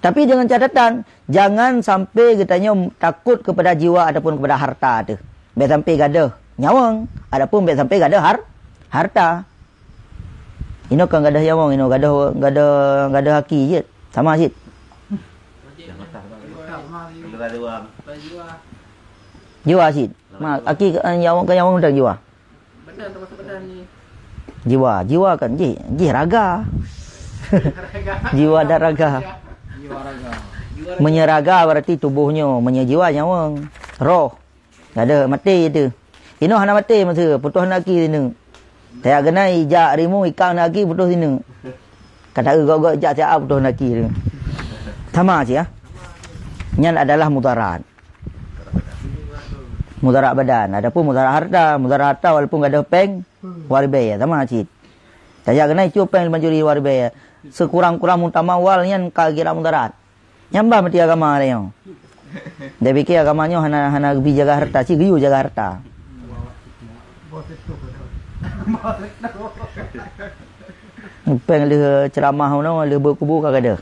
Tapi dengan catatan, jangan sampai geutanyoe takut kepada jiwa ataupun kepada harta teuh. Bèk sampai gadôh nyawöng, adapun bèk sampai gadôh har-, harta. Inoe kon gadôh nyawöng, inoe gadôh, gadôh, gadôh aki jeuet. Sama cit. Jiwa cit. Ma, aki, eh, nyawöng, kon nyawöng, udah jiwa. Badan termasuk badan ni. Jiwa, jiwa kan jih, jih raga. Jiwa dan raga. Meunyoe raga berarti tuboh nyoe, meunyoe jiwa nyawöng, roh. Ada maté itu. Inoe hana maté masa putôh naki sineuk. Tajak keunan ijak rimueng ikang naki putôh sineuk. Kata gok-gok ijak siat putôh naki tu. Sama cit, ya. Nyan adalah mudarat. Mudarat badan. Adapun mudarat harta, mudarat harta walaupun gadoh péng, waribèe, sama cit. Tajak keunan icok péng lima juri waribèe. Sekurang-kurang muktamad awal nyan ka kira mudarat. Nyan bah meuti agama lé nyoe. Dia pikir agama nyoe hana, hana geubi jaga harta, cit geuyue jaga harta. Péng lheueh ceuramah unoe, lheueh beuet kubu ka gadôh.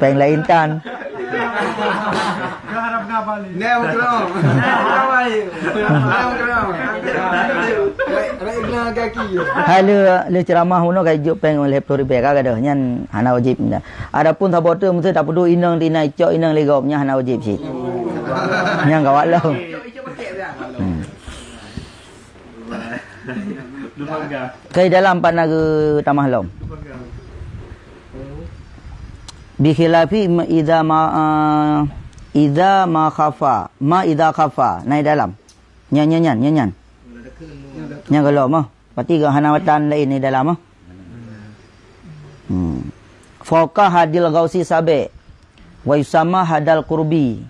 Péng laén tan. Hai lheueh, lheueh ceuramah unoe ka jok péng lhèe ploh ribèe ka gadôh, nyan hana wajéb nyan. Adapun saboh teuk meusti tapeuduek inong tina icok inong lé gob, nyan hana wajéb cit. Nyan gawat lom. Hmm. Keu dalam pat na geutamah lom. Bi khilafi ma idza ma, ah, idza ma khafa, ma idza khafa. Na i dalam. Nyan, nyan, nyan, nyan, nyan. Nyan gohlom ah. Berarti hana matan laén di dalam ah. Hmm. Fauqa haddil ghausi sabi'. Wa yusamma haddal qurbi.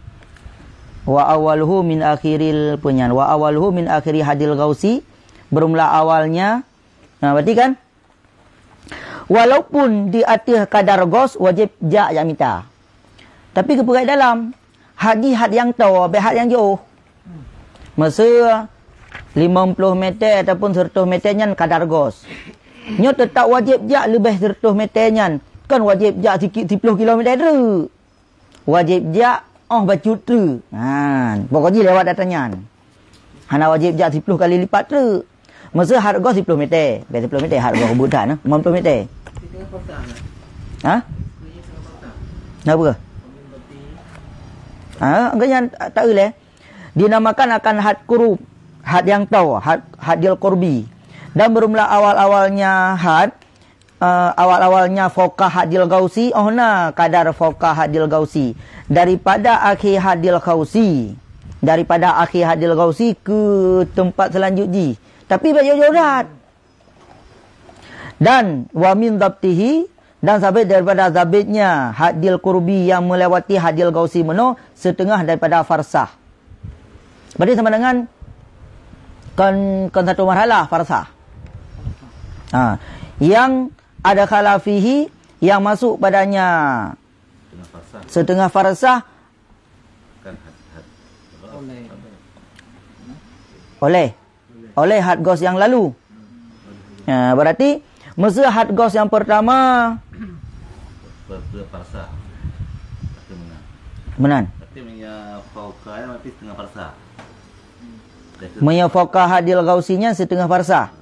Wa awwaluhu min akhiril punyan. Wa awwaluhu min akhiri haddil ghausi. Bermula awalnya. Nah, berarti kan? Walaupun di ateueh kadar ghaus wajéb jak jak mita. Tapi keupeugah dalam, had jih had nyang toe, bèk had nyang jiôh. Meuseu limong ploh meter ataupun seratus meter nyan kadar ghaus. Nyoe teutap wajéb jak leubeh seratus meter nyan, kon wajéb jak sikit siploh kilometer treuk. Wajéb jak óh bacut treuk. Ha, pokok jih lewat atra nyan. Hana wajéb jak siploh kali lipat treuk. Meuseu had ghaus siploh meter. Bèk siploh meter, had ghaus buet that, nah, limong ploh meter. Ha? Kenapa? Ha, engkau yang tak, tak boleh. Dinamakan akan had qurbi, had nyang toe, had, haddil qurbi. Dan bermula awal-awalnya had, eh, awal-awalnya fauqa haddil ghausi, óh na kadar fauqa haddil ghausi. Daripada akhé haddil ghausi. Daripada akhé haddil ghausi ke tempat selanjut jih. Tapi bèk jauh-jauh that. Dan wa min dhabtihi, dan sabit daripada zabitnya haddil qurbi yang melewati haddil ghausi meunoe setengah daripada farsah. Berarti sama dengan kon, kon satu marhalah farsah. Ha, yang adkhala fihi, yang masuk padanya setengah farsah oleh, oleh had ghaus yang lalu. Ha, berarti meuseu had ghaus yang pertama. Ber-, ber-, farsah. Berarti meunan. Meunan. Berarti meunyoe fauqa nyan berarti setengah farsah. Meunyoe fauqa haddil ghausi nyan setengah farsah.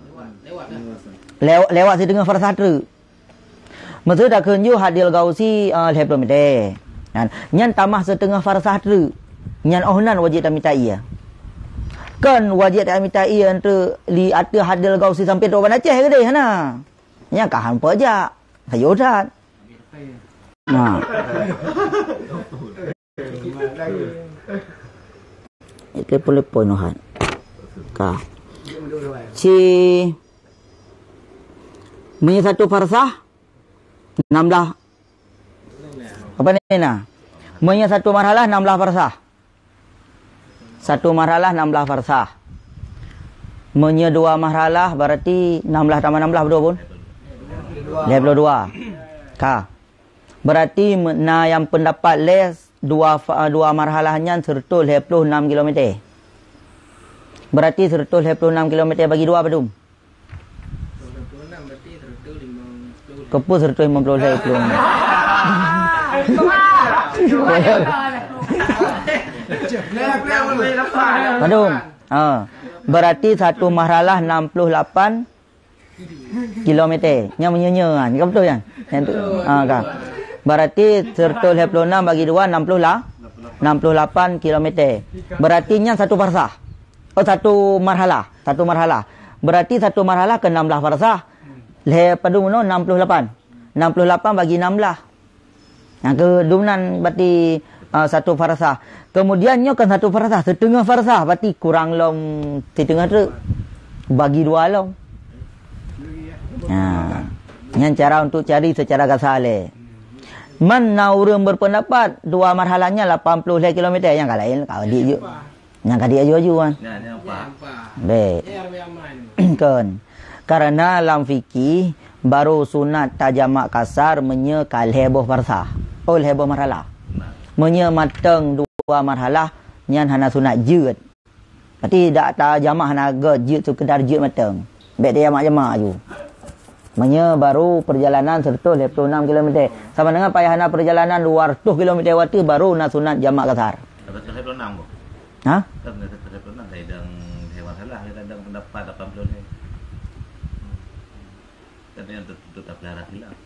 Lewat, lewat setengah farsah treuk. Meuseu takheun ju haddil ghausi, eh, lhèe ploh meter. Nyan, nyan tamah setengah farsah treuk. Nyan óh nan wajéb tamita ié. Kon wajéb tamita ié treuk di ateueh haddil ghausi sampai trok Banda Aceh keudéh hana. Nyan ka han peujak. Sayuran. Nah. Itu pun lepoh nuhat. Ka. Si meunyoe satu farsah enam belas. Apa ni nah? Meunyoe satu marhalah enam belas farsah. Satu marhalah enam belas farsah. Meunyoe dua marhalah berarti enam belas tambah enam belas berapa pun? Lhèe ploh dua. Ka. Berarti me-, na nyang pendapat lé dua fa-, dua marhalah nyan seratus lhèe ploh enam kilometer. Berarti seratus lhèe ploh enam kilometer bagi dua padum? Keupeue seratus limong ploh lhèe ploh? Padum? Ha. Berarti satu marhalah enam puluh lapan kilometer. Nyan meunyoe nyan, kan beutôi kan? Nyan tu. Ha, kan. Berarti seratus lhèe ploh enam bagi dua, enam puluh lah, enam puluh lapan kilometer. Berarti nyan satu farsah. Oh, satu marhalah, satu marhalah. Berarti satu marhalah ke enam belas farsah. Lhèe padum bunoe enam puluh lapan. Enam puluh lapan bagi enam belas. Nyang keu dumnan berarti, ah, satu farsah. Kemudian nyoe kan satu farsah, setengah farsah berarti kurang lom setengah treuk. Bagi dua lom. Ha. Nyan cara untuk cari secara kasar lé. Man na ureuëng berpendapat dua marhalah nyan lapan puluh lhèe kilometer, nyang ka laén ka adik jeuet. Nyang ka diaju-aju kan. Nah, ni apa? Bek. Kon. Karena lam fikih baru sunat tajamak kasar meunyoe ka lhèe boh farsah. Oh, lhèe boh marhalah. Nah. Meunyoe mateng dua marhalah, nyan hana sunat jeuet. Berarti dak tajamak hana göt, jeuet sekedar jeuet mateng. Bek tajamak-jamak aju. Meunyoe baru perjalanan seratus lhèe puluh enam kilometer. Sama dengan payah hana perjalanan dua ratus kilometer watèe baru na sunat jamak kasar. Seratus lhèe puluh enam, Bu. Ha? Kan seratus lhèe puluh enam, saya dang, saya masalah, saya dang pendapat lapan puluh lhèe. Tapi yang tertutup tak pelihara kilang.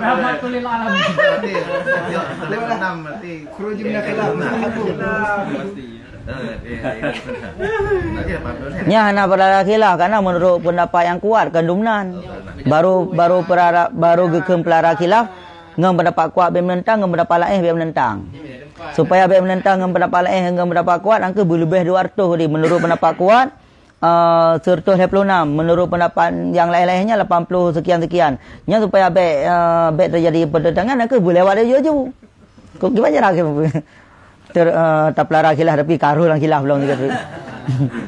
Rahmatulil alamin. Berarti, ya, seratus lhèe puluh enam berarti. Khuruj min khilaf. Pasti, ya. Nya hana peurara khilaf, karena menurut pendapat yang kuat kan dumnan. Baru, baru peurara, baru geukheun peurara khilaf ngon pendapat kuat bèk menentang, ngon pendapat laén bèk menentang. Supaya bèk menentang ngon pendapat laén ngon pendapat kuat, angka beuleubeh dua ratus tadi menurut pendapat kuat, eh, seratus lhèe puluh enam, menurut pendapat yang laén-laén nyan lapan puluh sekian-sekian. Nyan supaya bèk, eh, bèk terjadi pertentangan, angka beulewat laju-laju. Kok gimana cara ke ter, eh, tapeulara khilaf tapi karoh lam khilaf lom juga tu.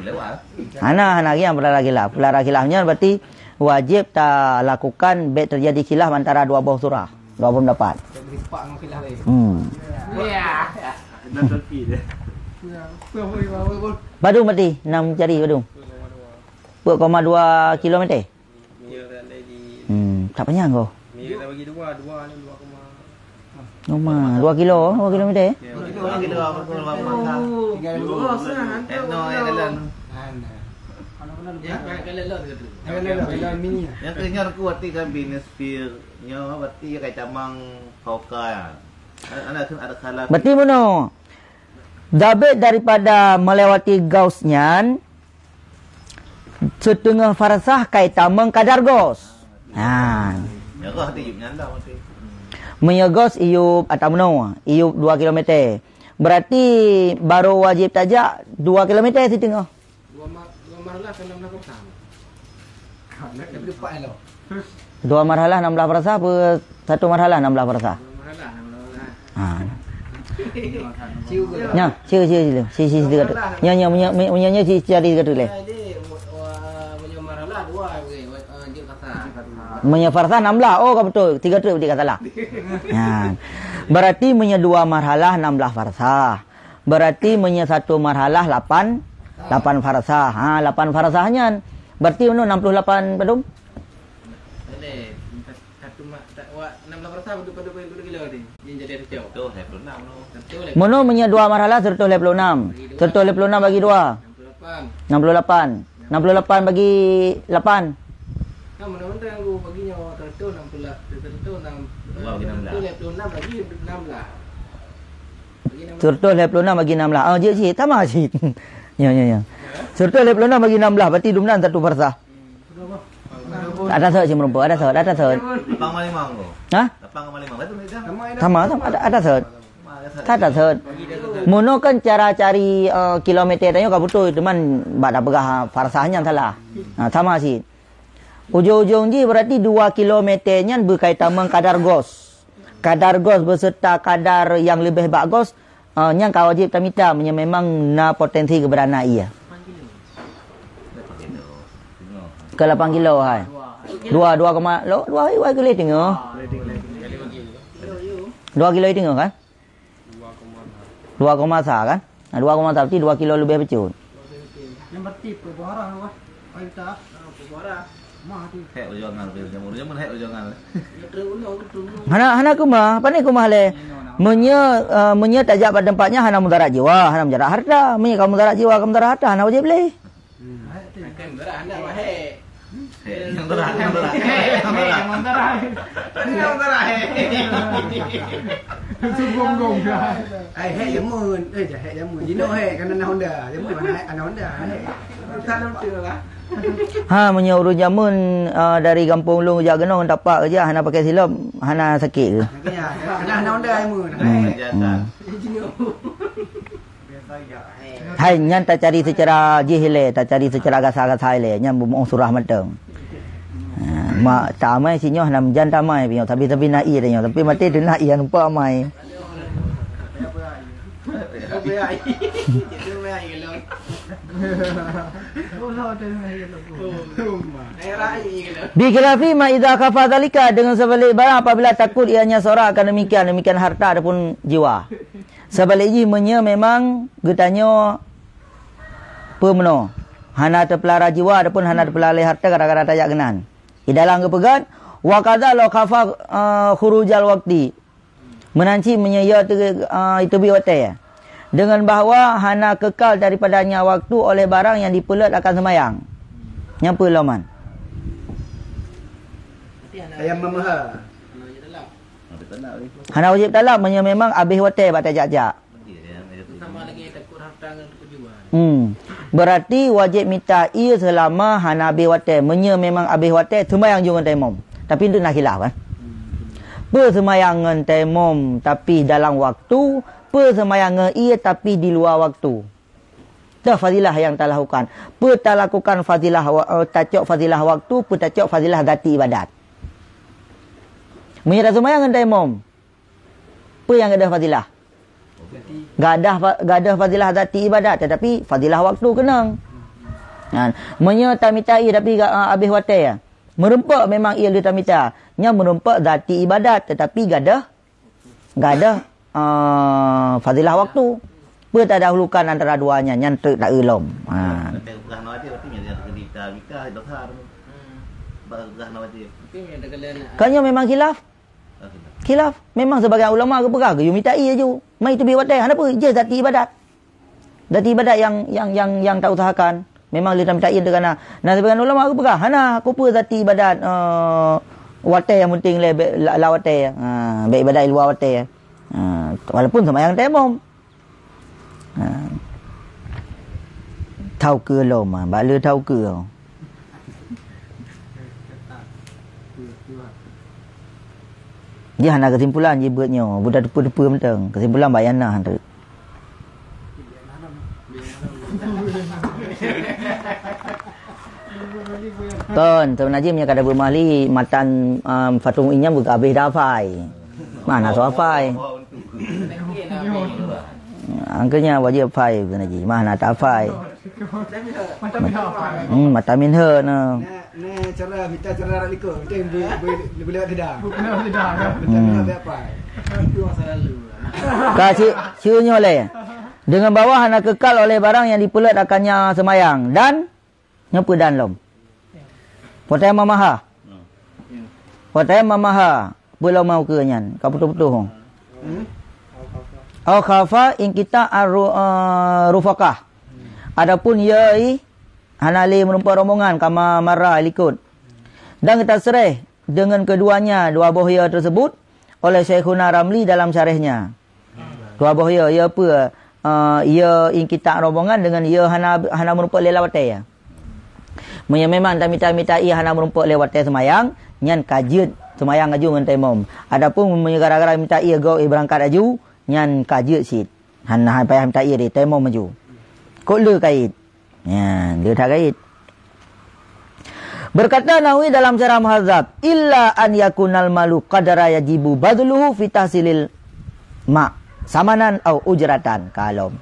Lewat. Hana, hana lagi yang peulara khilaf. Peulara khilaf nyan berarti wajib talakukan bèk terjadi khilaf antara dua boh surah, dua boh pendapat. Hmm. Padum berarti enam jari padum. Dua koma dua kilometer. Mie randai di Hmm, tak panjang kau. Mie kita bagi dua, dua ni dua koma. Dua koma, dua kilo, dua kilometer. Ya, dua kilo, dua kilo, dua koma. Tinggal dua. Dua, dua. Eh, no, yang dalam. Mana? Ya, kalau, kalau, kalau, kalau mini. Yang kenyar ku hati kan binis fir. Nyo berarti ya kayak camang kauka ya. Ada, ada, ada salah. Berarti mana? Dabet daripada melewati gaus nyan, seteungoh farsah kai tamong kadar gaus. Ha. Nyerah di nyanda mati. Meunyoe gaus iyup atau meunoe, iyup dua kilometer. Berarti baru wajib tajak dua kilometer seteungoh. Dua ma-, dua marhalah ke enam belas persen. Dua marhalah enam belas farsah apa satu marhalah enam belas farsah? Dua marhalah enam belas farsah. Ha. Nya, sila, sila, sila. Si, si, si, tiga tu. Nya, nya, nya, nya, nya, si, si, tiga tu leh. Jadi, wa-, wa-, meunyoe marhalah dua, okey, wa-, eh, jeuet farsah. Meunyoe farsah enam belas. Oh, ka beutôi. Tiga tu berarti ka salah. Ha. Berarti meunyoe dua marhalah enam belas farsah. Berarti meunyoe satu marhalah lapan, lapan farsah. Ha, lapan farsah nyan. Berarti meunoe enam puluh lapan padum? Boleh. Satu ma-, tak, wa-, enam belas farsah padu, padu, padu kilo ni. Ni jadi satu. Betul, saya pernah meunoe. Betul, eh. Meunoe meunyoe dua marhalah seratus lima puluh enam. Bagi dua. Seratus lima puluh enam bagi dua. Enam puluh lapan. Enam puluh lapan. Enam puluh lapan bagi lapan. Kan mana-mana yang aku bagi nyawa seratus enam puluh, seratus enam, Dua bagi enam belas. Seratus lima puluh enam bagi enam belas. Seratus lima puluh enam bagi enam belas. Ah, jeuet cit. Sama cit. Ya, ya, ya. Seratus lima puluh enam bagi enam belas, berarti dumnan satu farsah. Ada sot cit meureumpok, ada sot, ada sot. Lapan koma lima ko. Ha? Lapan koma lima. Betul tak? Sama, sama, ada, ada sot. Ada sot. Meunoe kan cara cari, eh, kilometer tanyoe ka beutôi, cuman bak tapeugah farsah nyan salah. Ha, sama cit. Ujong-ujong jih berarti dua kilometer nyan beukai tamong kadar gaus. Kadar gaus beserta kadar nyang leubeh bak gaus, eh, nyan ka wajéb tamita meunyoe memang na potensi keubeurana ie. Keu lapan kilo hai. Dua, dua koma, lo, dua, dua kilo teungoh. Dua kilo teungoh kan? Dua koma sa kan? Nah, dua koma sa berarti dua kilo leubeh bacut. Yang berarti peubuah arah tu, ah. Paling tak. Peubuah arah. Mah tu. Hek ujongan, Bil. Jamu, jamu hek ujongan. Hana, hana keumah. Pane keumah lé? Meunyoe, eh, meunyoe tajak bak teumpat nyan hana mudarat jiwa, hana mudarat harta. Meunyoe ka mudarat jiwa, ka mudarat harta, hana wajéb lé. Hmm. Kan berat anak wahai. Hek, nyang berat, nyang berat. Hek, nyang berat. Tadi nyang berat, hek. Hai, hai, jameun. Eh, hai, jameun. Dino hai, kan anak Honda. Jameun mana hai, anak Honda. Hai. Ha, meunyoe ureueng jameun, eh, dari gampông lôn jak keunoe tapak keujak hana pakai silop, hana sakét ke? Anak, anak Honda jameun. Hmm. Hmm. Hai, nyan tacari seucara jih ilée, tacari seucara gasa-gasa ilée, nyan beumuoh surah mantong. Ha, mak tamai sinyoh nam jan tamai pinyok, tapi, tapi na ie tanyoe, tapi maté tu na ie numpah amai. Bi khilafi ma idza khafa dzalika, dengan seubalik barang apabila takut ianya seurang akan demikian, demikian harta ataupun jiwa. Seubalik jih, meunyoe memang geutanyoe peumeunoe, hana teupeulara jiwa ataupun hana teupeulara lé harta gara-gara tajak keunan. Di dalam geupeugah, wa kadza law khafa, eh, khurujal waqti. Meunan cit meunyoe ya teu-, eh, iteubiet watée. Dengan bahwa hana kekal daripadanya waktu oleh barang yang dipeuleuet akan seumayang. Nyang peue lom nyan? Ayam mamaha. Hana wajéb talab meunyoe memang abéh watée bak tajak-jak. Hmm. Berarti wajéb mita ie seulama hana abéh watée. Meunyoe memang abéh watée, seumayang ju ngon taimom. Tapi tu na khilaf, kan? Peue seumayang ngon taimom tapi dalam waktu, peue seumayang ngon ie tapi di luwa waktu. Teuh fadilah nyang talakukan. Peue talakukan fadilah wa-, eh, tacok fadilah waktu, peue tacok fadilah zati ibadat. Meunyoe taseumayang ngon taimom, peue nyang gadôh fadilah? Gadôh fa-, gadôh fadilah zati ibadat, tetapi fadilah waktu keunong. Kan? Meunyoe tamita ie tapi ga-, ah, abéh watée, meurumpok memang ie lheueh tamita. Nyan meurumpok zati ibadat, tetapi gadôh, gadôh, ah, fadilah waktu. Peue tadahulukan antara dua nyan, nyan teuk taeu lom. Ha. Kan nyoe memang khilaf. Khilaf. Memang sebagian ulama geupeugah geuyue mita ie ju. Mai teubiet watée, hana peue, jih zati ibadat. Zati ibadat nyang, nyang, nyang, nyang tausahakan. Memang lé tamita ie teuh kana. Nah, sebagian ulama geupeugah, hana, keupeue zati ibadat, eh, watée nyang penting lé, bék la, la watée. Ha, bék ibadat i luwa watée. Ha, walaupun seumayang taimom. Ha. Taukeue lom, ha, bak le taukeue. Jih hana keusimpulan jih beuet nyoe, buta teupeu-teupeu mantong. Keusimpulan bak nyang na teuk. Kon, sebenar jih meunyoe kada beumahli, matan, um, Fathul Muin nyan beuka abéh dah hafai. Mana soe hafai? Angkanya wajéb hafai keunan jih. Mana tak hafai? Hmm, mata minhe na. Nah, nah, cara, mita cara rak likot. Mita bu-, bu-, bu-, bu-, tidak. Mita Hmm. tidak apa. Itu masa lalu. Ka si, si nyoe lé. Dengan bahwa hana kekal oleh barang yang dipeuleuet akannya seumayang. Dan, nyoe peue dan lom? Watée mamaha. Watée mamaha. Peue lom mau keu nyan? Ka putôh-putôh. Au khafa in kita aru, eh, rufaqah. Adapun ia i hana lé meurumpok rombongan kama marra likot. Dan geutasréh deungon keuduanya dua boh ya teusebut oleh Syaikhuna Ramli dalam syarahnya. Dua boh ya, ya peue? Eh, ya in kita rombongan deungon ya hana, hana meurumpok lé lam watée ya. Meunyoe memang tamita-mita ie hana meurumpok lé watée seumayang, nyan ka jeuet seumayang aju ngon taimom. Adapun meunyoe gara-gara mita ie gob ie beurangkat aju, nyan ka jeuet cit. Hana payah mita ie deh, taimom aju. Kok le kait? Nyan, le that kait. Berkata Nawawi dalam Syarah Muhadzab, "Illa an yakunal malu qadara yajibu badluhu fi tahsilil ma, samanan au ujratan." Ka lom.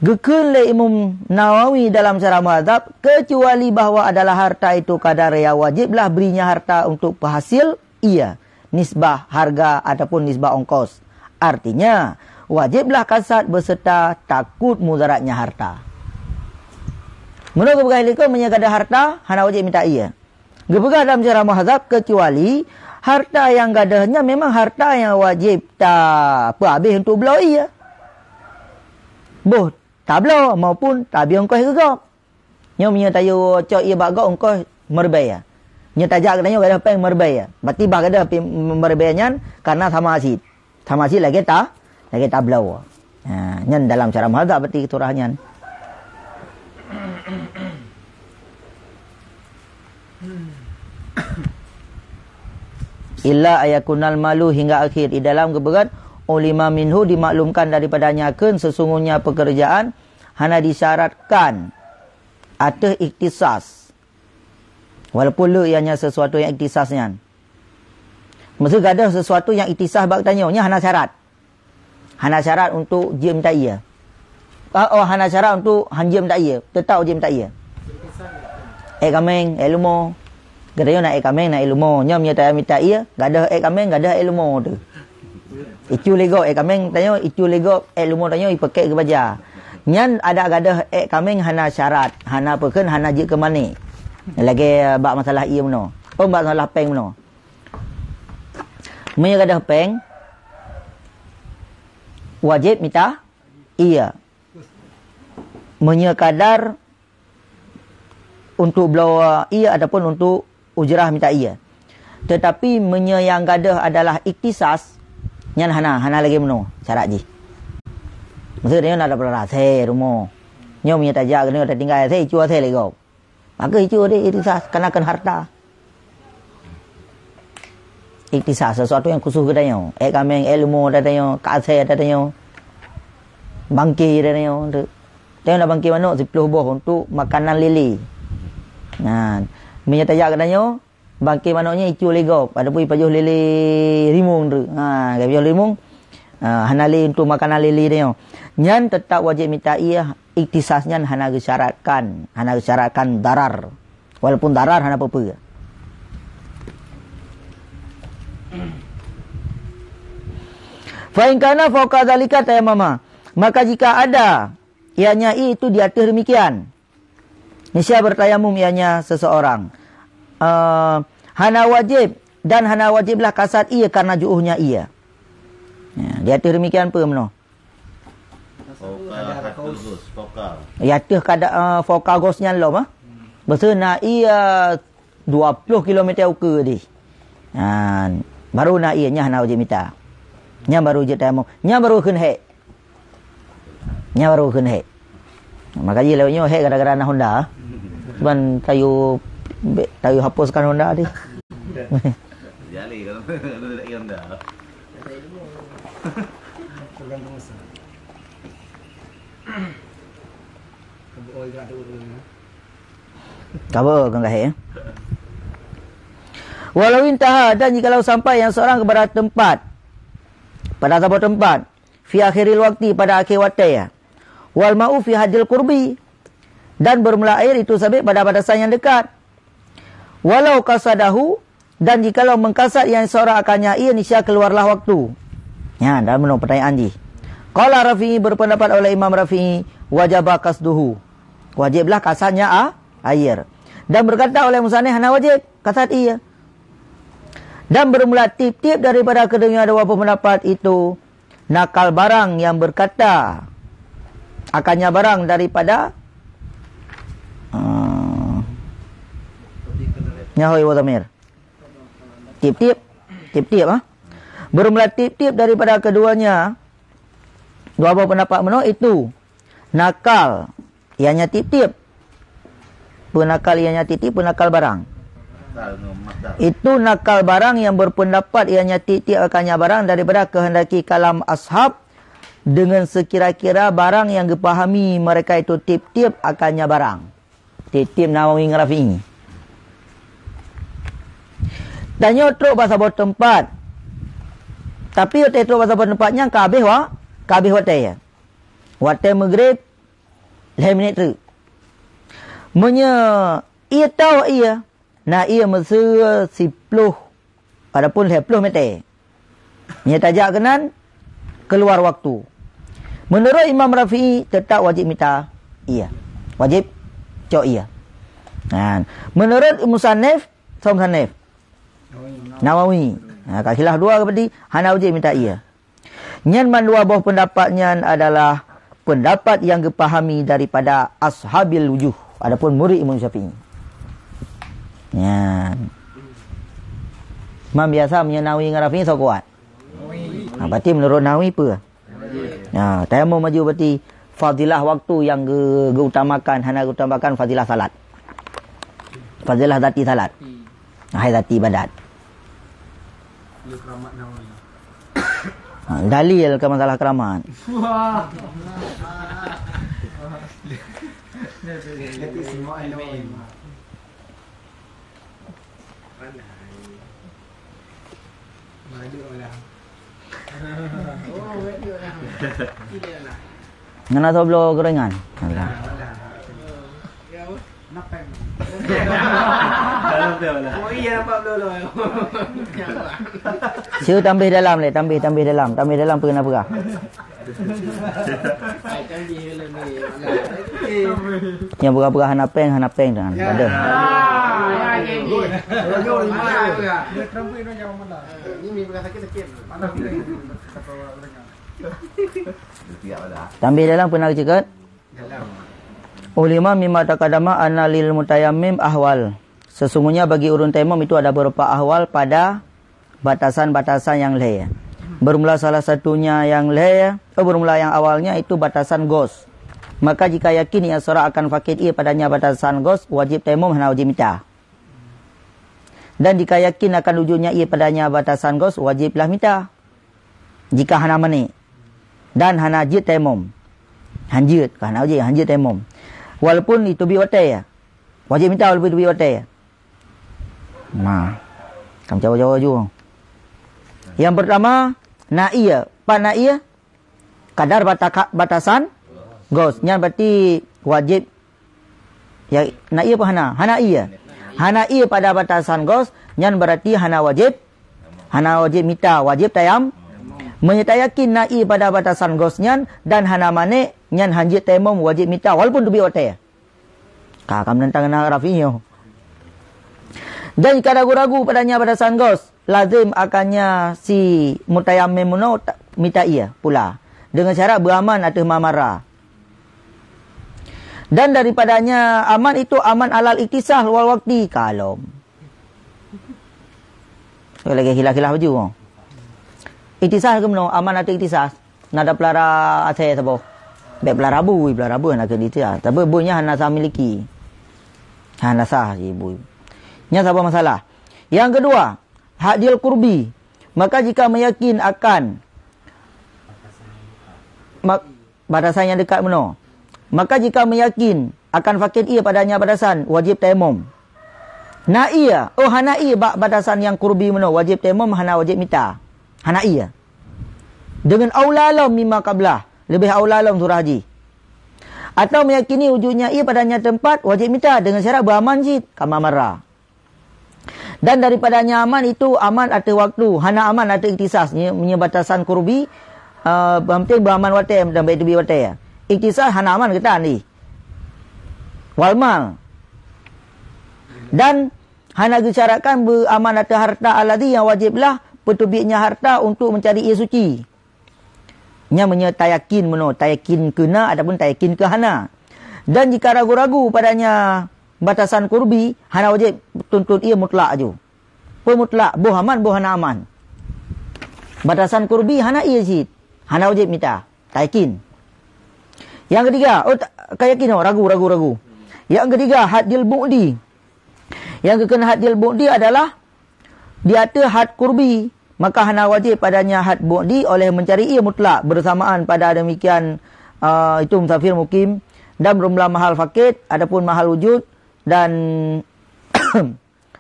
Geukheun lé Imam Nawawi dalam Syarah Muhadzab, kecuali bahwa adalah harta itu kadar yang wajiblah berinya harta untuk penghasil ia, nisbah harga ataupun nisbah ongkos. Artinya, wajiblah kasad beserta takut mudaratnya harta. Meunurot geupeugah likot, meunyoe gadôh harta, hana wajéb mita ie. Geupeugah dalam Syarah Muhadzab, kecuali harta nyang gadôh nyan memang harta nyang wajéb tapeuabéh untuk bloe ie. Boh tabloe maupun tabri ongkos keu gob. Nyoe meunyoe tayue cok ie bak gob ongkos meuribèe. Nyoe tajak geutanyoe gadôh péng meuribèe. Berarti bah gadôh pi-, meuribèe nyan karena sama cit. Sama cit lagée ta, lagée tabloe. Ha, nyan dalam cara muhadzab berarti surah nyan. Illa ayakunal malu hingga akhir. Di dalam geupeugah ulima minhu dimaklumkan daripadanya kheun sesungguhnya pekerjaan hana disyaratkan ateueh ikhtisas. Walaupun le ianya sesuatu yang ikhtisas nyan. Maksud gadoh sesuatu yang ikhtisas bak tanyoe, nyan hana syarat. Hana syarat untuk jeuet mita ie. Ah, oh, hana syarat untuk han jeuet mita ie, tetap jeuet mita ie. Ék kaméng, ék leumo. Geutanyoe na ék kaméng, na ék leumo. Nyoe meunyoe taya mita ie, gadoh ék kaméng, gadoh ék leumo tu. Icu lé gob ék kaméng tanyoe, icu lé gob ék leumo tanyoe, ipakèk keu baja. Nyan adak gadoh ék kaméng hana syarat, hana peukheun, hana jeuet keu mané. Lagée bak masalah ie meunoe. Oh, bak masalah péng meunoe. Meunyoe gadoh péng, wajéb mita ie. Meunyoe kadar untuk bloe ie ataupun untuk ujrah mita ie. Teutapi meunyoe nyang gadoh adalah ikhtisas, nyan hana, hana lagée meunoe syarat jih. Maksud nyoe na dapur rasa rumoh. Nyoe meunyoe tajak keunoe tatinggai asai, icu asai lé gob. Maka icu deh ikhtisas, kareuna kan harta. Ikhtisas, sesuatu yang khusus geutanyoe. Ék kaméng, ék leumo geutanyoe, ka asai geutanyoe. Bangke geutanyoe, tu. Tanyoe na bangke manok siploh boh untuk makanan lélé. Nah, meunyoe tajak geutanyoe, bangke manok nyan icu lé gob, ataupun ipajoh lélé rimueng tu. Ha, ipajoh rimueng, ha, hana lé untuk makanan lélé tanyoe. Nyan teutap wajéb mita ie, ikhtisas nyan hana geusyaratkan, hana geusyaratkan darar. Walaupun darar hana peue-peue. Fa in kana fauqa dzalika tayammama. Maka jika ada, ianya ie itu di ateueh demikian, niscaya bertayamum ianya seseorang. Eh, hana wajéb, dan hana wajéblah kasat ie karena juuhnya ie. Ya, di ateueh demikian peue meunoe? Fauqa haddul ghus, fauqa. Ya, ateueh kada, eh, fauqa ghus nyan lom, ah. Biasa na ie dua ploh kilometer ukeue deh. Ha, baru na ie, nyan hana wajéb mita. Nyan baru jeuet tayamum. Nyan baru kheun hék. Nyan baru kheun hék. Maka jih lewat nyoe hék gara-gara na Honda. Cuman kayu, kayu hapuskan Honda deh. Jali kalau ada Honda. Ka beuo keu gahé, ya. Walau intaha, dan jikalau sampai yang seorang kepada tempat, pada saboh tempat, fi akhiril waktu, pada akhir watée, ya. Wal ma'u fi haddil qurbi, dan bermula air itu sabit pada batasan yang dekat. Walau qasadahu, dan jikalau meukasad yang seorang akan nyan ie, niscaya keluarlah waktu. Nyan, dan meunoe pertanyaan jih. Qala Rafi'i, berpendapat oleh Imam Rafi'i, wajaba qasduhu. Wajiblah kasadnya a-, air. Dan berkata oleh musannif hana wajib kasad ie. Dan bermula tieb-tieb daripada keduanya dua boh pendapat itu nakal barang yang berkata akannya barang daripada, ah, nahwi wa dhamir. Tieb-tieb, tieb-tieb, ah. Bermula tieb-tieb daripada keduanya, dua boh pendapat meunoe itu nakal, ianya tieb-tieb. Peue nakal ianya tieb-tieb, peue nakal barang. Itu nakal barang yang berpendapat ianya tieb-tieb akannya barang daripada kehendaki kalam ashab dengan sekira-kira barang yang gepahami mereka itu tieb-tieb akannya barang. Tieb-tieb Nawawi ngon Rafi'i. Tanyoe trok bak saboh teumpat. Tapi watée trok bak saboh teumpat nyan ka habéh wa-, ka habéh watée. Watée meugrib, lhée minit treuk. Meunyoe ie tawah ie, na ie meuseu siploh ataupun lhée ploh mete. Meunyoe tajak keunan, keuluar waktu. Meunurot Imam Rafi'i, teutap wajéb mita ie. Wajéb cok ie. Nah, meunurot musannif, soe musannif? Nawawi. Ha, ka khilaf dua ka berarti, hana wajéb mita ie. Nyan mandua boh peundapat nyan adalah peundapat nyang geupahami daripada ashabil wujuh, adapun murid Imam Syafi'i. Nyan. Imam biasa meunyoe Nawawi ngon Rafi'i soe kuat? Ha, berarti menurut Nawawi peue? Ha, tayamum laju berarti fadilah waktu yang ge-, geutamakan, hana geutamakan fadilah salat. Fadilah zati salat. Hai zati ibadat. Ha, dalil ke masalah keramat. Wah. Ngon asoe bloe gorengan. Siu tambah dalam leh, tambah, tambah dalam, tambah dalam peue na peugah. Nyang peugah-peugah hana péng, hana péng dengan. Ada. Tambah dalam peue na ceukeut? Ulima mimma taqaddama anna lil mutayammim ahwal. Sesungguhnya bagi ureuëng tayamum itu ada beberapa ahwal pada batasan-batasan yang lhée. Bermula salah satunya yang lhée, oh, bermula yang awalnya itu batasan gos. Maka jika yakin ia seorang akan fakir ia padanya batasan gos, wajib tayamum, hana wajib mita. Dan jika yakin akan wujudnya ia padanya batasan gos, wajiblah mita. Jika hana manéh dan hana jeuet tayamum. Han jeuet, ka hana wajib, han jeuet tayamum. Walaupun teubiet watée, wajib mita walaupun teubiet watée. Nah, kamoe cawa-cawa ju. Yang pertama, na ie. Pat na ie? Kadar bataka-, batasan gos. Nyan berarti wajib. Ya, na ie apa hana? Hana ie. Hana ie pada batasan gos, nyan berarti hana wajib. Hana wajib mita, wajib tayam. Meunyo tayakin na ie pada batasan gos nyan dan hana manéh, nyan han jeuet tayamum, wajib mita walaupun teubiet watée. Ka, ka menentang na Rafi'i nyoe. Dan jika ragu-ragu padanya batasan gos, lazim akannya si mutayammim meunoe ta-, mita ie pula. Dengan syarat beuaman ateueh ma marra. Dan daripadanya aman itu aman alal iktisal wal wakti kalom. Lagi khilaf-khilaf baju. Iktisal ke meunoe, aman ateueh iktisal. Na da pelara asée saboh. Bék pelara bui, pelara bui hana keu di tia. Tapi bui nyan hana sah miliki. Hana sah ji bui. Nyan saboh masalah. Yang kedua, hadil kurbi. Maka jika meuyakin akan ma-, batasan nyang dekat meunoe. Maka jika meuyakin akan fakir ie padanya batasan, wajib tayamum. Na ie, oh hana ie bak batasan nyang kurbi meunoe, wajib tayamum, hana wajib mita. Hana ie. Dengan aula lom mimma qablah, leubeh aula lom surah jih. Atau meyakini wujudnya ie padanya teumpat, wajib mita dengan syarat beuaman cit, kama marra. Dan daripadanya aman itu aman ateueh waktu, hana aman ateueh iktisas, nye-, meunyoe batasan kurbi, eh, yang penting beuaman watée dan bék teubiet watée. Iktisas hana aman geutan jih. Wal mal. Dan hana geusyaratkan beuaman ateueh harta alladzi nyang wajéb lah peuteubietnya harta untuk meucari ie suci. Nyan meunyoe tayakin meunoe, tayakin keu na ataupun tayakin keu hana. Dan jika ragu-ragu padanya batasan kurbi, hana wajéb tuntut ie mutlak aju. Peue mutlak, boh aman, boh hana aman. Batasan kurbi hana ie cit, hana wajéb mita, tayakin. Nyang ketiga, oh, ta-, ka yakin, oh, ragu, ragu, ragu. Nyang ketiga, haddil bu'di. Nyang geukheun haddil bu'di adalah di ateueh had kurbi, maka hana wajéb padanya had bu'di oleh meucari ie mutlak beursamaan pada demikian, a, itu musafir mukim dan beureumpla mahal fakid ataupun mahal wujud dan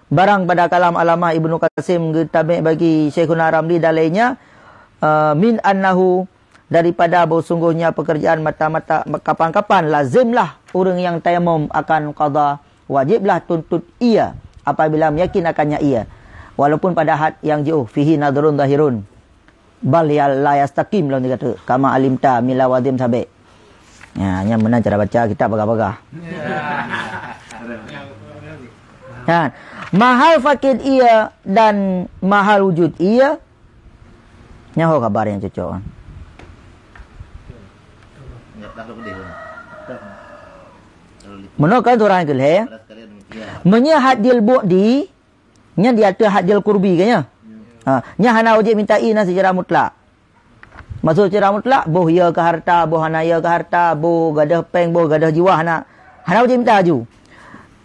barang pada kalam Allamah Ibnu Qasim geutabek bagi Syaikhuna Ramli dan lainnya, a, min annahu daripada bahwa sungguhnya pekerjaan mata-mata kapan-kapan lazimlah ureuëng nyang tayamum akan qadha, wajiblah tuntut ie apabila meuyakin akannya ie, walaupun pada had nyang jiôh, fihi nadharun zahirun, bal ya la yastaqim lom dikata, kama alimta mila wazim sabek. Ya, nyan meunan cara baca kitab bagah-bagah. Kan? Mahal fakid ie dan mahal wujud ie, nyan ho kabar nyang cocok. Meunoe kan surah nyang keu lhée. Meunyoe haddil bu'di, nyan di ateueh haddil kurbi kan nyan. Ha, nyan hana wajéb mita ie na secara mutlak. Maksud syirah mutlak, boh ya keu harta, boh hana ya keu harta, boh gadôh péng, boh gadôh jiwah hana. Hana wajéb mita laju.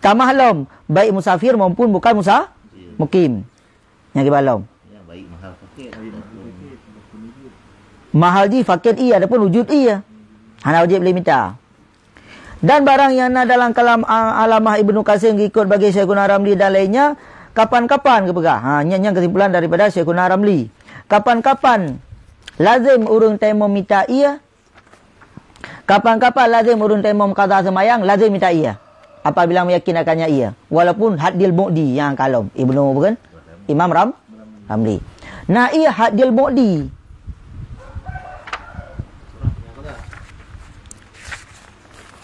Tamah lom, baik musafir maupun bukan musa-, mukim. Nyang kiban lom. Ya, baik mahal fakir. Mahal jih fakir iya ataupun wujud iya. Hana wajéb lé mita. Dan barang nyang na dalam kalam, a, Allamah Ibnu Qasim geukot bagi Syekhuna Ramli dan lainnya, kapan-kapan geupeugah. Ha, nyan, nyan kesimpulan daripada Syekhuna Ramli. Kapan-kapan lazim ureuëng tayamum mita iya, kapan-kapan lazim ureuëng tayamum qadha seumayang, lazim mita iya. Apabila meuyakin akannya iya. Walaupun haddil mu'di nyang kalom. Ibnu bukan? Imam Ram-, Ramli. Na iya haddil mu'di.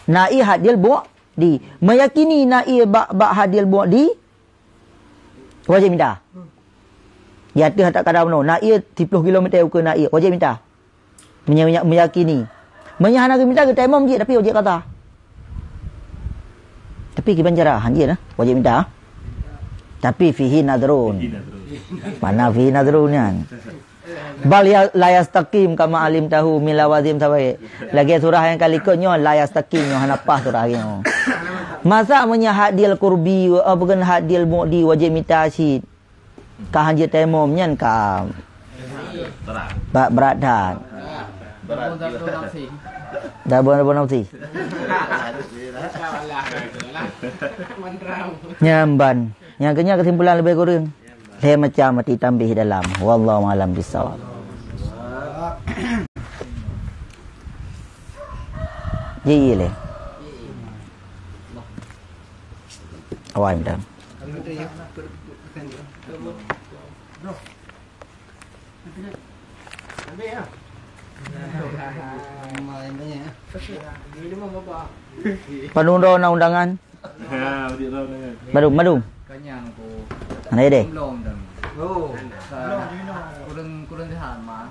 Na iya haddil mu'di. Meyakini na iya bak, bak haddil mu'di, wajéb mita. Di ateueh tak kada bunoe. Na iya siploh kilometer ukeue na iya, wajéb mita. Meunyo, meunyo meyakini. Meunyo hana geumita, geutayamum jih, tapi wajéb qadha. Tapi kiban cara, han jih nah, wajéb mita. Tapi fihi nadhrun. Fihi nadhrun. Mana fihi nadhrun nyan? Bal ya, la yastaqim kama alimtahu min lawazim sabai. Lagée surah nyang ka likot nyoe, la yastaqim nyoe, hana paih surah nyoe. Masa meunyo haddil qurbi, eh, bukan haddil mu'di, wajéb mita cit. Ka han jeuet tayamum nyan ka ba-, brat that. Dah buan-buan nafsi. Nyan ban. Nyang keu nyan kesimpulan lebih kurang. Lhée macam mati tambih dalam. Wallahu a'lam bissawab. Ji lé. Awai dah. Padum droe na undangan? Madum, madum. Mana dia? Kurang, kurang sihat mah.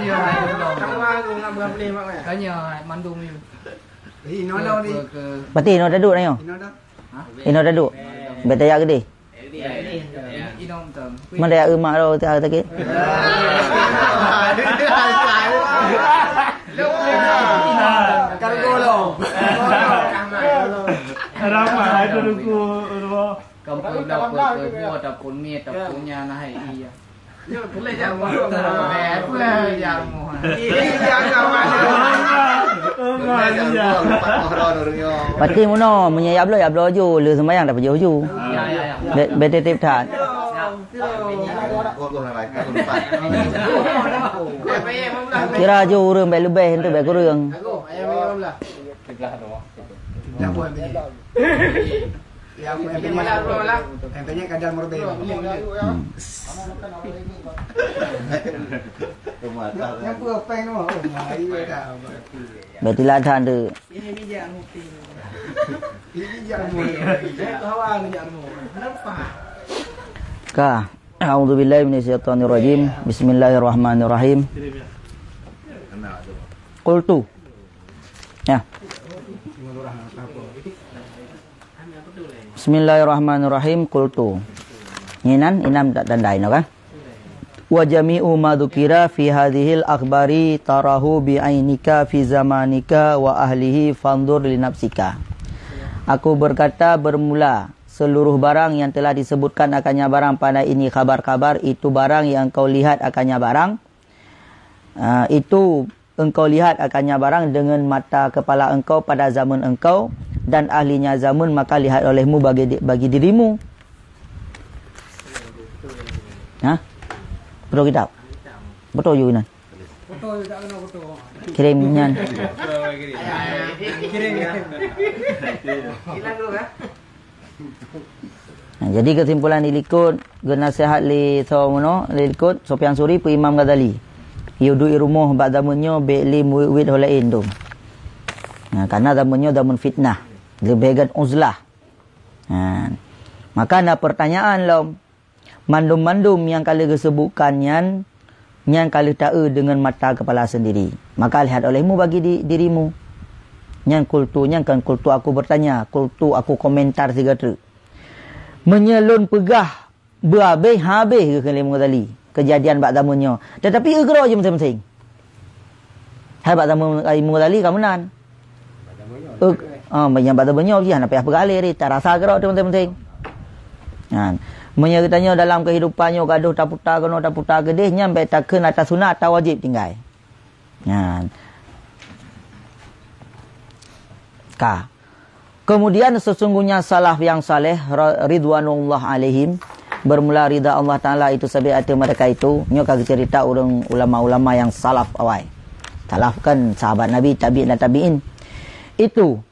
Iya, hai, belum. Tanya, hai, mandum ni. Berarti inoe taduk na nyoe? Inoe taduk. Beta ya gede. Mana ya emak lo tak sakit? Ramai itu duku. Kampung dah pun ataupun mi ataupun nya nah iya. Pati muno, meunyo ya bloe, ya bloe ju, le sembayang dah pajôh ju. Be-, betetep that. Kira ju ureuëng baik leubeh, entu baik kureueng. Ya, aku yang penyek. Yang penyek kadang merbeda. Hmm. Yang apa yang nama? Oh, Melayu dah. Berarti lah dah ada. Ini jangan. Ini jangan. Kenapa? Ka. A'udzubillahi minasyaitonirrajim. Bismillahirrahmanirrahim. Qultu. Ya. Bismillahirrahmanirrahim. Qultu. Nginan, inam tak tandai no kan? Wa jami'u ma dzukira fi hadhil akhbari tarahu bi ainika fi zamanika wa ahlihi fanzur li nafsika. Aku berkata, bermula seluruh barang yang telah disebutkan akannya barang pada ini khabar-khabar, itu barang yang engkau lihat akannya barang, ah, itu engkau lihat akannya barang dengan mata kepala engkau pada zaman engkau dan ahlinya zaman, maka lihat olehmu bagi di-, bagi dirimu. Ha? Betul kitab? Betul juga nan. Kirim nyan. Nah, jadi kesimpulan di likot, geunasihat lé soe meunoe, lé likot, Sufyan Suri, peu Imam Ghazali. Yue duek i rumoh bak zaman nyoe bék lé muwit-wit ho laén dum. Nah, karena zaman nyoe zaman fitnah. Leubeh gét uzlah. Nah, maka na pertanyaan lom, mandum-mandum nyang ka lheueh geusebutkan nyan, nyan ka lheueh taeu deungon mata keupala sendiri. Maka lihat olehmu bagi di-, dirimu. Nyan kultu, nyan kan kultu aku bertanya, kultu aku komentar sigoe treuk. Meunyoe lôn peugah beuhabéh-habéh geuh keu Imam Ghazali, keujadian bak zaman nyoe. Tetapi eu keudroe jih meuseng-meuseng. Hai bak zaman Imam Ghazali ka meunan. Eh, ah, nyang bak zaman nyoe jih hana payah peugaleh deh, tarasa keudroe teuh penting-penting. Kan. Meunyoe geutanyoe dalam keuhidupan nyoe gadoh taputa keunoe taputa keudeh, nyan bèk takheun ata sunat ata wajéb tinggai. Kan. Ka. Kemudian sesungguhnya salaf yang saleh ra-, ridwanullah alaihim, bermula ridha Allah Taala itu sabé ateueh mereka itu, nyoe ka geucerita ureuëng ulama-ulama yang salaf awai. Salaf kan sahabat Nabi, tabi'in dan tabi'in. Itu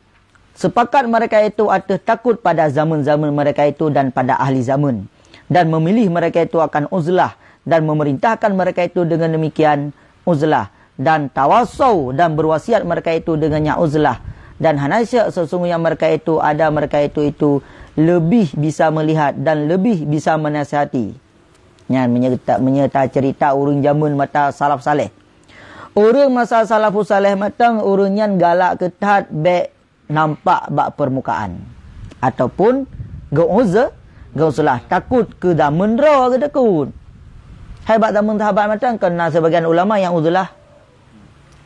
sepakat mereka itu ateueh takut pada zaman-zaman mereka itu dan pada ahli zaman, dan memilih mereka itu akan uzlah dan memerintahkan mereka itu dengan demikian uzlah, dan tawasau dan berwasiat mereka itu dengannya uzlah, dan hana syak sesungguhnya mereka itu ada mereka itu itu lebih bisa melihat dan lebih bisa menasihati. Nyan menyerta, menyerta cerita ureuëng jameun mata salaf saleh. Ureuëng masa salafus saleh matang, ureuëng nyan galak keuthat bèk nampak bak permukaan, ataupun geuuzla, geuuzlah takut keu dameun droe geutakot. Hai bak dameun sahabat mantong kon na sebagian ulama nyang uzlah.